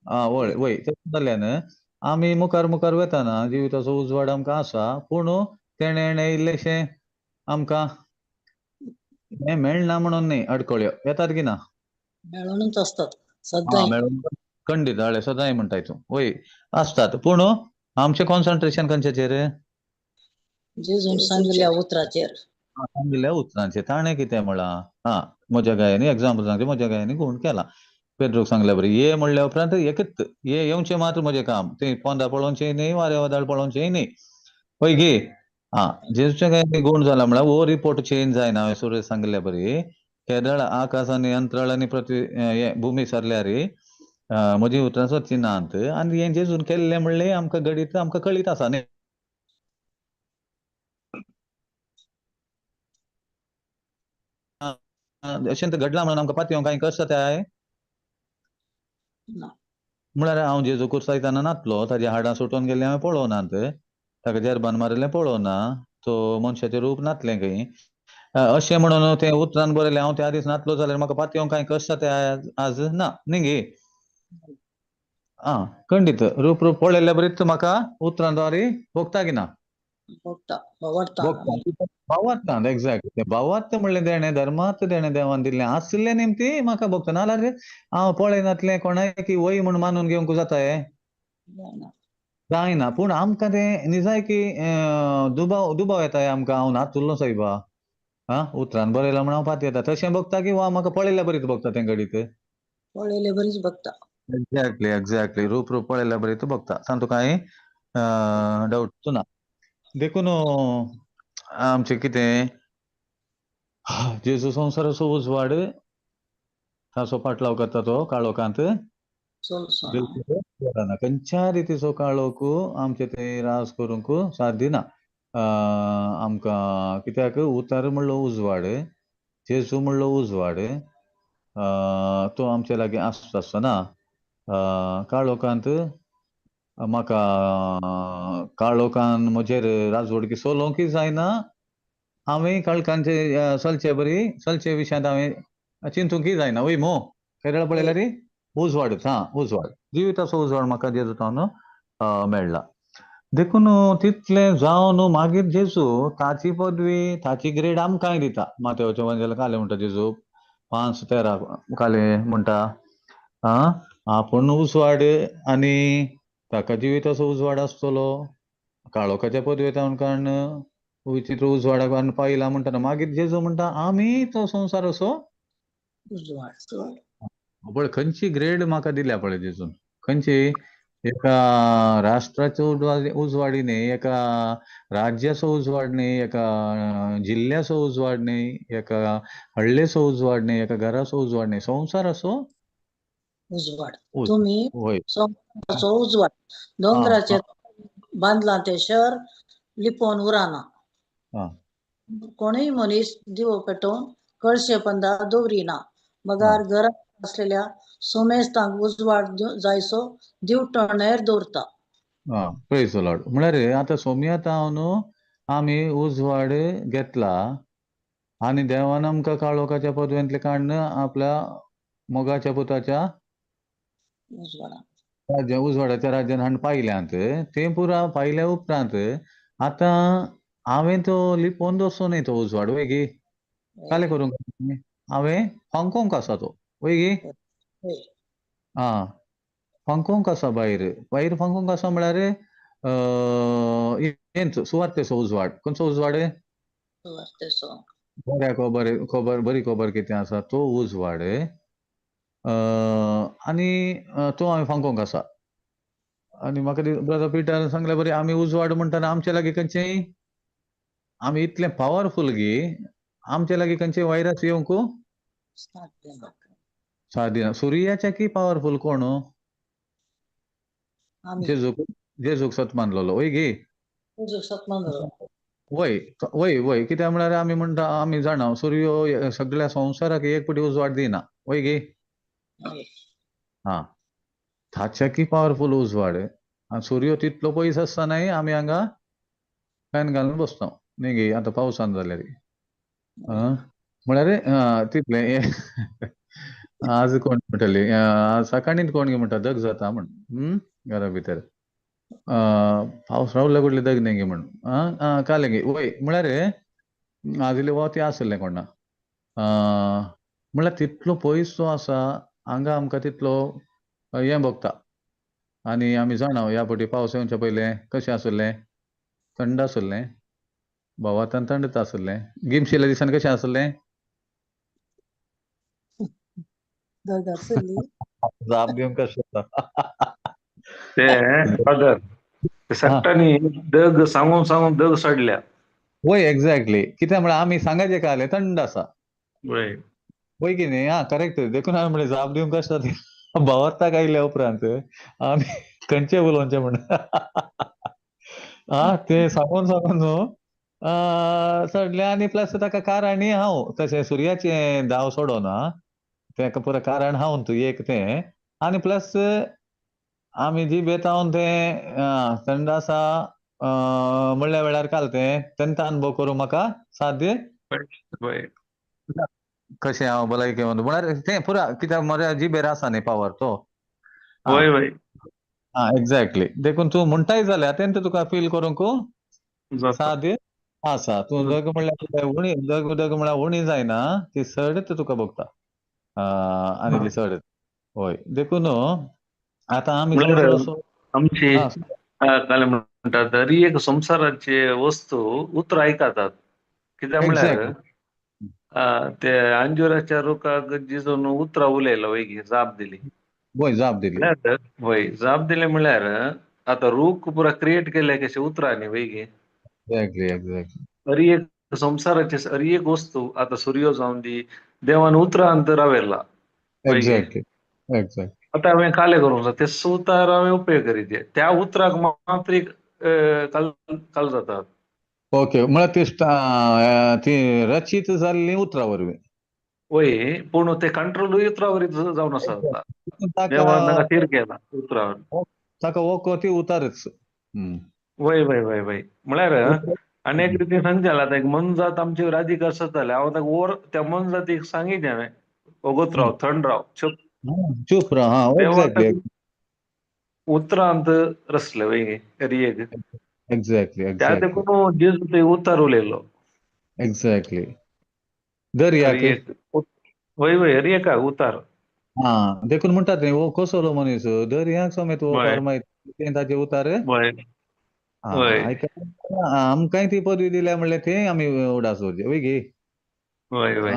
Speaker 1: आं वय वय, तशें जाल्ल्यान आमी मुखार मुखार वतना जिविताचो उजवाड आमकां आसा, पूण तेणें इल्लेशें आमकां हें मेळना म्हणून न्ही, अडकळ्यो येतात की ना?
Speaker 2: मेळूनच आसतात सदांय,
Speaker 1: मेळून खंडीत हळ्ळे सदांय म्हणटाय तूं, वय आसतात, पूण आमचें कॉन्सन्ट्रेशन खंयचेचेर?
Speaker 2: जेजून सांगिल्ल्या उतराचेर,
Speaker 1: सांगिल्ल्या उतरांचेर. ताणें कितें म्हळां? आं, म्हज्या गायांनी एग्जाम्पल सांगचें, म्हज्या गायांनी गुण केला. पेद्रूक सांगल्या बरी ये म्हणल्या उपरांत एकच ये येवचें मात्र म्हजें काम, तें पोंदा पळोवचें न्ही, वारें वादळ पळोवचें न्ही, हय गे? आं, जेजूच्या गायांनी गुण जाला म्हळ्यार हो रिपोर्ट चेंज जायना. हांवें सुरवेक सांगिल्ल्या बरी केदळ आकाश आनी अंतराळ आनी पृथ्वी भुमी सरल्यार म्हजी उतरां सच्ची नात. आनी हें जेजून केल्लें म्हणलें आमकां घडीत आमकां कळीत आसा न्ही. अशें तर घडलां म्हणून आमकां पातयेवंक कांय कश्ट जाता? म्हळ्यार हांव जेजू कुर्सायतना नातलो, ताजी हाडां सुटोवन गेल्लीं हांवें पळोवनात, ताका जेरबान मारिल्लें पळोवना, तो मनशाचें रूप नातलें खंय. अशें म्हणून तें उतरान बरयलें हांव त्या दीस नातलो जाल्यार म्हाका पातयेवंक कांय कश्ट जाता आज ना न्ही गे? आं, खंडीत रूप रूप पळयल्ल्या बरीच म्हाका उतरां द्वारे भोगता की ना? भावार्थ, एक्झॅक्ट. भावार्थ म्हणलें देणें, धर्मार्थ देणें देवान दिल्लें आशिल्लें निमती म्हाका भोगता, नाल्यार हांव पळयनातलें कोणाय की वय म्हूण मानून घेवंक जाता हें जायना. पूण आमकां तें निजाय की दुबाव दुबाव येता आमकां, हांव नातुल्लो सायबा, आं उतरान बरयलां म्हूण हांव पातयेता, तशें भोगता की वा म्हाका पळयल्ल्या बरीच भोगता तें घडीत?
Speaker 2: पळयल्ले बरीच भोगता.
Speaker 1: एक्झॅक्टली एक्झॅक्टली, रूप रूप पळयल्ल्या बरीच भोगता, तातूंत कांय डावट ना. देखून आमचें कितें जेजू संवसाराचो उजवाड, ताचो पाटलाव करता तो काळोखांत
Speaker 2: चलचो ना.
Speaker 1: बिलकुल ना. खंयच्या रितीचो काळोख आमचे ते राज करूंक साथ दिना. आमकां कित्याक उतार म्हणलो उजवाड, जेजू म्हणलो उजवाड, तो आमचे लागीं आसता आसतना काळोखांत म्हाका काळोखान म्हजेर राजवडकी चलोवंकय जायना. हांवें काळखांचे चलचे बरी चलचे विशयांत हांवें चिंतूंकय जायना. वय मो केरळ पळयल्यार रे उजवाडच. हा, उजवाड, जिविताचो उजवाड म्हाका जेजू तावन मेळ्ळा. देखून तितलें जावन मागीर जेजू ताची पदवी, ताची ग्रेड आमकांय दिता. मातेवच्या वंजेला कालें म्हणटा जेजू 5:13 कालें म्हणटा, आं आपूण उजवाड आनी ताका जिविताचो उजवाड आसतलो. काळोखाच्या पदवेतावन काडून विचित्र उजवाडाक हाडून पायला म्हणटा. मागीर जेजू म्हणटा आमी तो संवसार असो
Speaker 2: उजवाड.
Speaker 1: पळय खंयची ग्रेड म्हाका दिल्या पळय जेजून, खंयची एका राष्ट्राचो उजवाडी न्ही, एका राज्याचो उजवाड न्ही, एका जिल्ल्याचो उजवाड न्ही, एका हळ्ळेचो उजवाड न्ही, एका घराचो उजवाड न्ही, संवसाराचो
Speaker 2: उजवाड. तुमी
Speaker 1: वय
Speaker 2: संवसाराचो उजवाड. दोंगराचेर बांदलां तें शहर लिपोवन उराना. कोणूय मनीस दिवो पेटोवन कळशे पंदा दवरिना, मगार घरांत आसलेल्या सोमेस्तांक उजवाड जायसो दिवटणेर दवरता.
Speaker 1: प्रेज the Lord. म्हळ्यार आतां सोमया न्हू आमी उजवाड घेतला आनी देवान आमकां काळोखाच्या पदवेंतले काडून आपल्या मोगाच्या पुताच्या राज्य उजवाडाच्या राज्यान हाडून पायल्यांत. तें पुरा पायल्या उपरांत आतां हांवें तो लिपोवन दवरचो न्ही तो उजवाड, वय गी? कालें करूंक हांवें फांकोंक आसा तो, वय गी? आं, फांकोंक आसा भायर, भायर फांकोंक आसा म्हळ्यार हेंच सुवार्तेचो उजवाड. खंयचो उजवाड? बऱ्या खबर, खबर बरी खबर कितें आसा तो उजवाड. आनी तो हांवें फांकोंक आसा. आनी म्हाका ब्रदर पिटर सांगले बरें, आमी उजवाड म्हणटना आमचे लागीं खंयचेय, आमी इतलें पावरफूल गी आमचे लागीं खंयचे वायरस येवंक सादी. सुर्याच्या की पावरफूल कोण? जेजूक, जेजूक सत मानलेलो, वय गी? वय वय वय. कित्याक म्हळ्यार आमी म्हणटा, आमी जाणा सुर्यो सगळ्या संवसाराक एक पटी उजवाड दिना, वय गी? हा, ताच्या की पावरफूल उजवाड. आनी सुर्यो तितलो पयस आसतनाय आमी हांगा फॅन घालून बसता न्ही गी? आतां पावसान जाल्यार म्हळ्यार तितलें. आज कोण म्हणटली, आज सकाळीं कोण गी म्हणटा दग जाता म्हण घरा भितर, पावस रावल्या कुडले दग न्ही गी म्हण, आं कालें गी? वय, म्हळ्यार आज इल्लें वत आसलें कोणा, म्हळ्यार तितलो पयस तो आसा हांगा आमकां तितलो हें भोगता. आनी आमी जाणा ह्या फावटी पावस येवच्या पयलें कशें आसलें, थंड आसलें, भोवातान थंडच आसलें. गिमशिल्ल्या दिसान कशें आसलें? जाप दिवंक कशें
Speaker 3: ते फादर सट्टांनी दग सांगून सांगून दग सडल्या.
Speaker 1: वय, एक्झॅक्टली. कित्याक म्हळ्यार आमी सांगाचें कालें थंड आसा,
Speaker 3: वय
Speaker 1: वय की न्ही? आं, करेक्ट. देखून हांवें म्हणलें जाप दिवंक कशें जाता. भोंवताक आयल्या उपरांत आमी खंयचें उलोवचें म्हण, आं तें सांगून सांगून न्हू चडलें. आनी प्लस ताका कारणय हांव तशें सुर्याचें दाव सोडना, तेका पुरो कारण हांव तूं एक तें. आनी प्लस आमी जी बेतावन तें थंड आसा म्हणल्या वेळार काल तें तेंका अनुभव करूं म्हाका साध्य कशें हांव भलायकी म्हळ्यार तें पुरा कित्याक म्हज्या जिबेर आसा न्ही पावर तो.
Speaker 3: वय वय,
Speaker 1: आं, एक्झॅक्टली. देखून तूं म्हणटाय जाल्यार तेंत तुका फील करूंक साध्य आसा. तूं दग म्हणल्यार उणी दग दग म्हळ्यार उणी जायना, ती चडच तुका भोगता आनी ती चड. वय, देखून आतां आमी
Speaker 3: आमची काय म्हणटा तरी एक संवसाराचे वस्तू उतरां आयकतात. कित्याक म्हळ्यार ते अंजुराच्या रुखाक जिजून उतरां उलयला, वय गी? जाप दिली.
Speaker 1: वय, जाप दिली.
Speaker 3: वय, जाप दिली म्हळ्यार आतां रूख पुरा क्रिएट केले कशे उतरांनी, वय गी?
Speaker 1: Exactly, exactly.
Speaker 3: तरी एक संवसाराचे हर एक वस्तू आतां सुर्यो जावन दी देवान उतरांत रावेला.
Speaker 1: Exactly exactly.
Speaker 3: आतां हांवें कालें करूंक जाय ते सुतार हांवें उपयोग करीत त्या उतराक मात्र एक काल काल जातात.
Speaker 1: ओके, म्हळ्यार ती रचीत जाल्ली उतरां वरवीं.
Speaker 3: वय, पूण ते कंट्रोलूय उतरा वरवीं जावन आसा. देवान ताका तीर केला उतरावर.
Speaker 1: ताका वको ती उतारच.
Speaker 3: वय वय वय वय, म्हळ्यार आनी एक रितीन सांगचें आतां एक मनजात आमची राजी आसत जाल्यार हांव ताका ओर त्या मनजातीक सांगितलें हांवें, वोगोत राव, थंड राव, चूप
Speaker 1: चूप राव. हा, एक्झॅक्टली.
Speaker 3: उतरांत रसले वय एक.
Speaker 1: एक्झॅक्टली.
Speaker 3: त्या देखून जेजू ते उतार उलयलो.
Speaker 1: एक्झॅक्टली. दर्याक.
Speaker 3: वय वय, हर एका उतार.
Speaker 1: हा, देखून म्हणटात न्ही, हो कसलो मनीस दर्याक समेत हो फरमायत तें ताचे उतार. आमकांय ती पदवी दिल्या म्हणल्यार ते आमी उडास दवरचे वय गे.
Speaker 3: वय वय.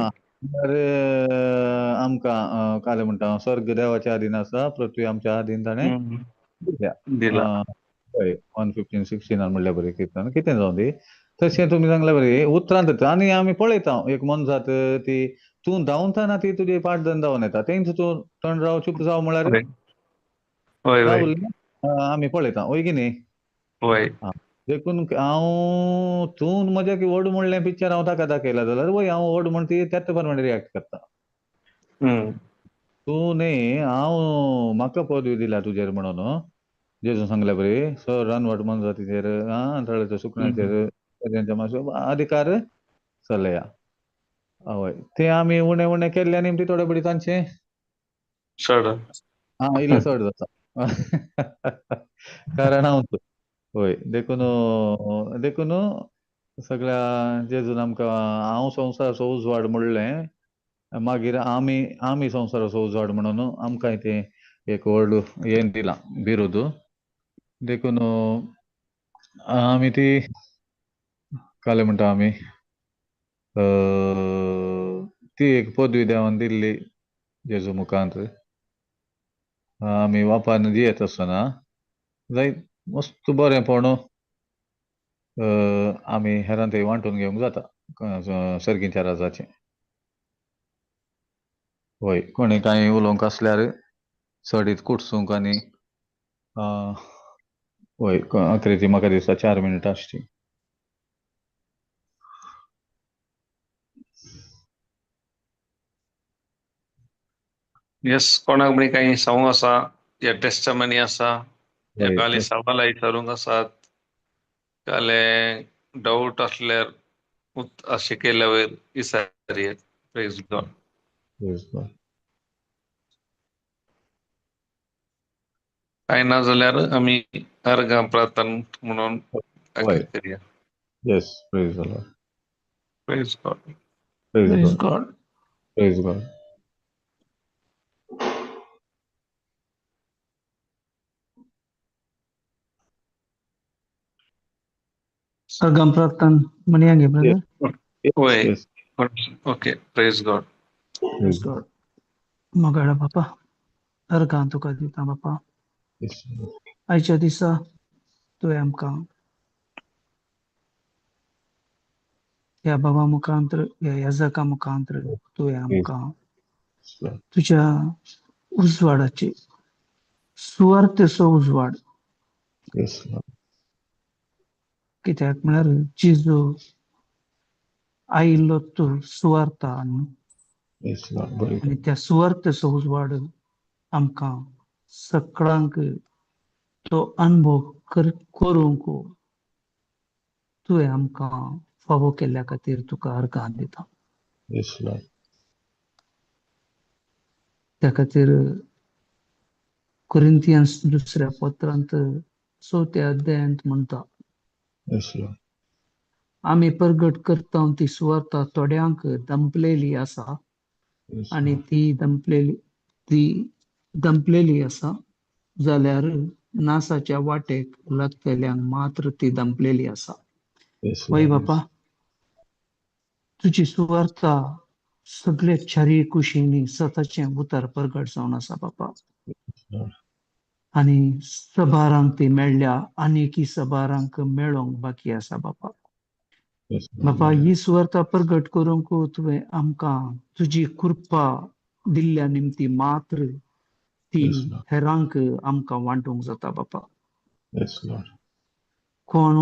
Speaker 1: आमकां कालें म्हणटा स्वर्ग देवाच्या आधीन आसा, पृथ्वी आमच्या आधीन ताणें दिल्या. हय, 115 16 म्हणल्या बरें किर्तन कितें जावं दी. तशें तुमी सांगल्या बरें उतरांत. आनी आमी पळयता एक मनजात ती तूं धांवतना ती तुजी पाट धरून धांवन येता, तेंच तूं थंड राव चूप जाव म्हळ्यार आमी पळयता वय की न्ही. देखून हांव तूं म्हज्या की व्हड म्हणलें पिक्चर हांव ताका दाखयला जाल्यार वय हांव व्हड म्हण ती त्याच प्रमाणे रिएक्ट करता. तूं न्ही, हांव म्हाका पदवी दिल्या तुजेर म्हणून जेजू सांगल्या बरी सर रानवट मनजातीचेर थळाच्या सुकण्याचेर तेंच्या मातसो अधिकार चलया. हय, ते आमी उणें उणें केल्ले आनी ती थोडे बडी तांचे
Speaker 3: चड
Speaker 1: हा इल्लें चड जाता कारण हांव. हय, देखून देखून सगळ्या जेजून आमकां हांव संवसाराचो उजवाड म्हणलें, मागीर आमी आमी संवसाराचो उजवाड म्हणून आमकां तें एक व्हड हें दिलां बिरुद. देखून आमी ती कालें म्हणटा आमी ती एक पदवी देवान दिल्ली जेजू मुखांत आमी वापान जियेत आसतना जायत मस्त बरेंपण आमी हेरां थंय वांटून घेवंक जाता सर्गीच्या राजाचें. हय, कोणी कांय उलोवंक आसल्यार चडीत कुटसूंक आनी हय अखेरेची म्हाका दिसता 4 मिनटां आसची.
Speaker 3: येस, कोणाक म्हणी कांय सांगूंक आसा या टेस्टमनी आसा या काले सवाल विचारूंक आसात, काले डावट आसल्यार शिकयल्या वयर विचारयेत. Praise God. कांय ना जाल्यार आमी अर्घां प्रार्थना म्हणून करूया.
Speaker 1: Yes, praise the Lord.
Speaker 3: Praise God.
Speaker 4: Praise God.
Speaker 1: Praise God.
Speaker 4: अर्घां प्रार्थना म्हणया गे ब्रदर.
Speaker 3: होय, okay, praise God.
Speaker 4: Praise God. मोगाळा बापा, अर्घां तुका दिता बापा. आयच्या दिसा तुवें आमकां ह्या बाबा मुखांत्र, ह्या याजका मुखांत्र तुवें आमकां तुज्या उजवाडाची सुवार्थेचो उजवाड, कित्याक म्हळ्यार जेजू आयिल्लो तूं सुवार्था आनी त्या सुवार्थेचो उजवाड आमकां सगळ्यांक तो अनुभव करूंक तुवें आमकां फावो केल्ल्या खातीर तुका अर्घां दिता. त्या खातीर कोरिंथियन्स दुसऱ्या पत्रांत 4थ्या अध्यायांत म्हणटा, आमी परगट करता ती सुवार्ता थोड्यांक दंपलेली आसा आनी ती दंपलेली आसा जाल्यार नासाच्या वाटेक लागतल्यांक मात्र ती दंपलेली आसा. वय बापा, तुजी सुवार्ता सगळे चारी कुशींनी सताचें उतर परगट जावन आसा बापा, आनी सबारांक ती मेळ्ळ्या, आनी की सबारांक मेळोंक बाकी आसा बापा.
Speaker 1: Yes, Lord.
Speaker 4: बापा ही सुवार्ता प्रगट करूंक तुवें आमकां तुजी कृपा दिल्ल्या निमती मात्र ती
Speaker 1: Yes, Lord.
Speaker 4: हेरांक आमकां वांटूंक जाता बापा.
Speaker 1: Yes, Lord.
Speaker 4: कोण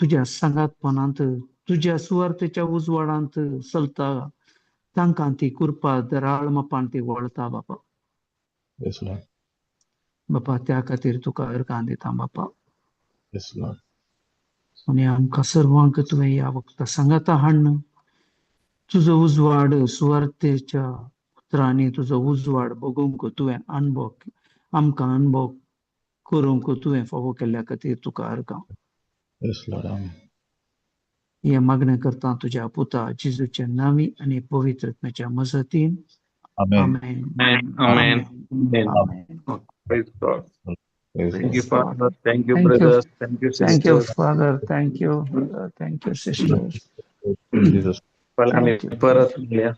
Speaker 4: तुज्या सांगातपणांत तुज्या सुवार्थेच्या उजवाडांत चलता तांकां ती कृपा दराळ मापान ती वळता बापा.
Speaker 1: Yes, Lord.
Speaker 4: बापा त्या खातीर तुका अर्गां दिता बापा.
Speaker 1: Yes, Lord.
Speaker 4: आनी आमकां सर्वांक तुवें ह्या वखदा सांगाता हाडून तुजो उजवाड सुवार्थेच्या उतरांनी तुजो उजवाड बगोवंक तुवें अणभव आमकां अणभव करूंक तुवें फावो केल्ल्या खातीर तुका अर्गां.
Speaker 1: Yes, Lord. Amen.
Speaker 4: हें मागणें करता तुज्या पुता जेजूच्या नांवी आनी पवित्र आत्म्याच्या मजतीन.
Speaker 1: Amen.
Speaker 4: Amen.
Speaker 3: Amen. Amen.
Speaker 4: Amen.
Speaker 3: Praise God.
Speaker 1: Praise
Speaker 3: Thank you,
Speaker 1: God.
Speaker 3: Father. Thank you,
Speaker 4: Thank you.
Speaker 3: brothers. Thank you,
Speaker 4: Thank you,
Speaker 3: sisters.
Speaker 4: Father. Thank you, brother. Thank you, sisters.
Speaker 1: In Jesus.
Speaker 3: आमी
Speaker 4: Thank you.
Speaker 3: परत मेळया.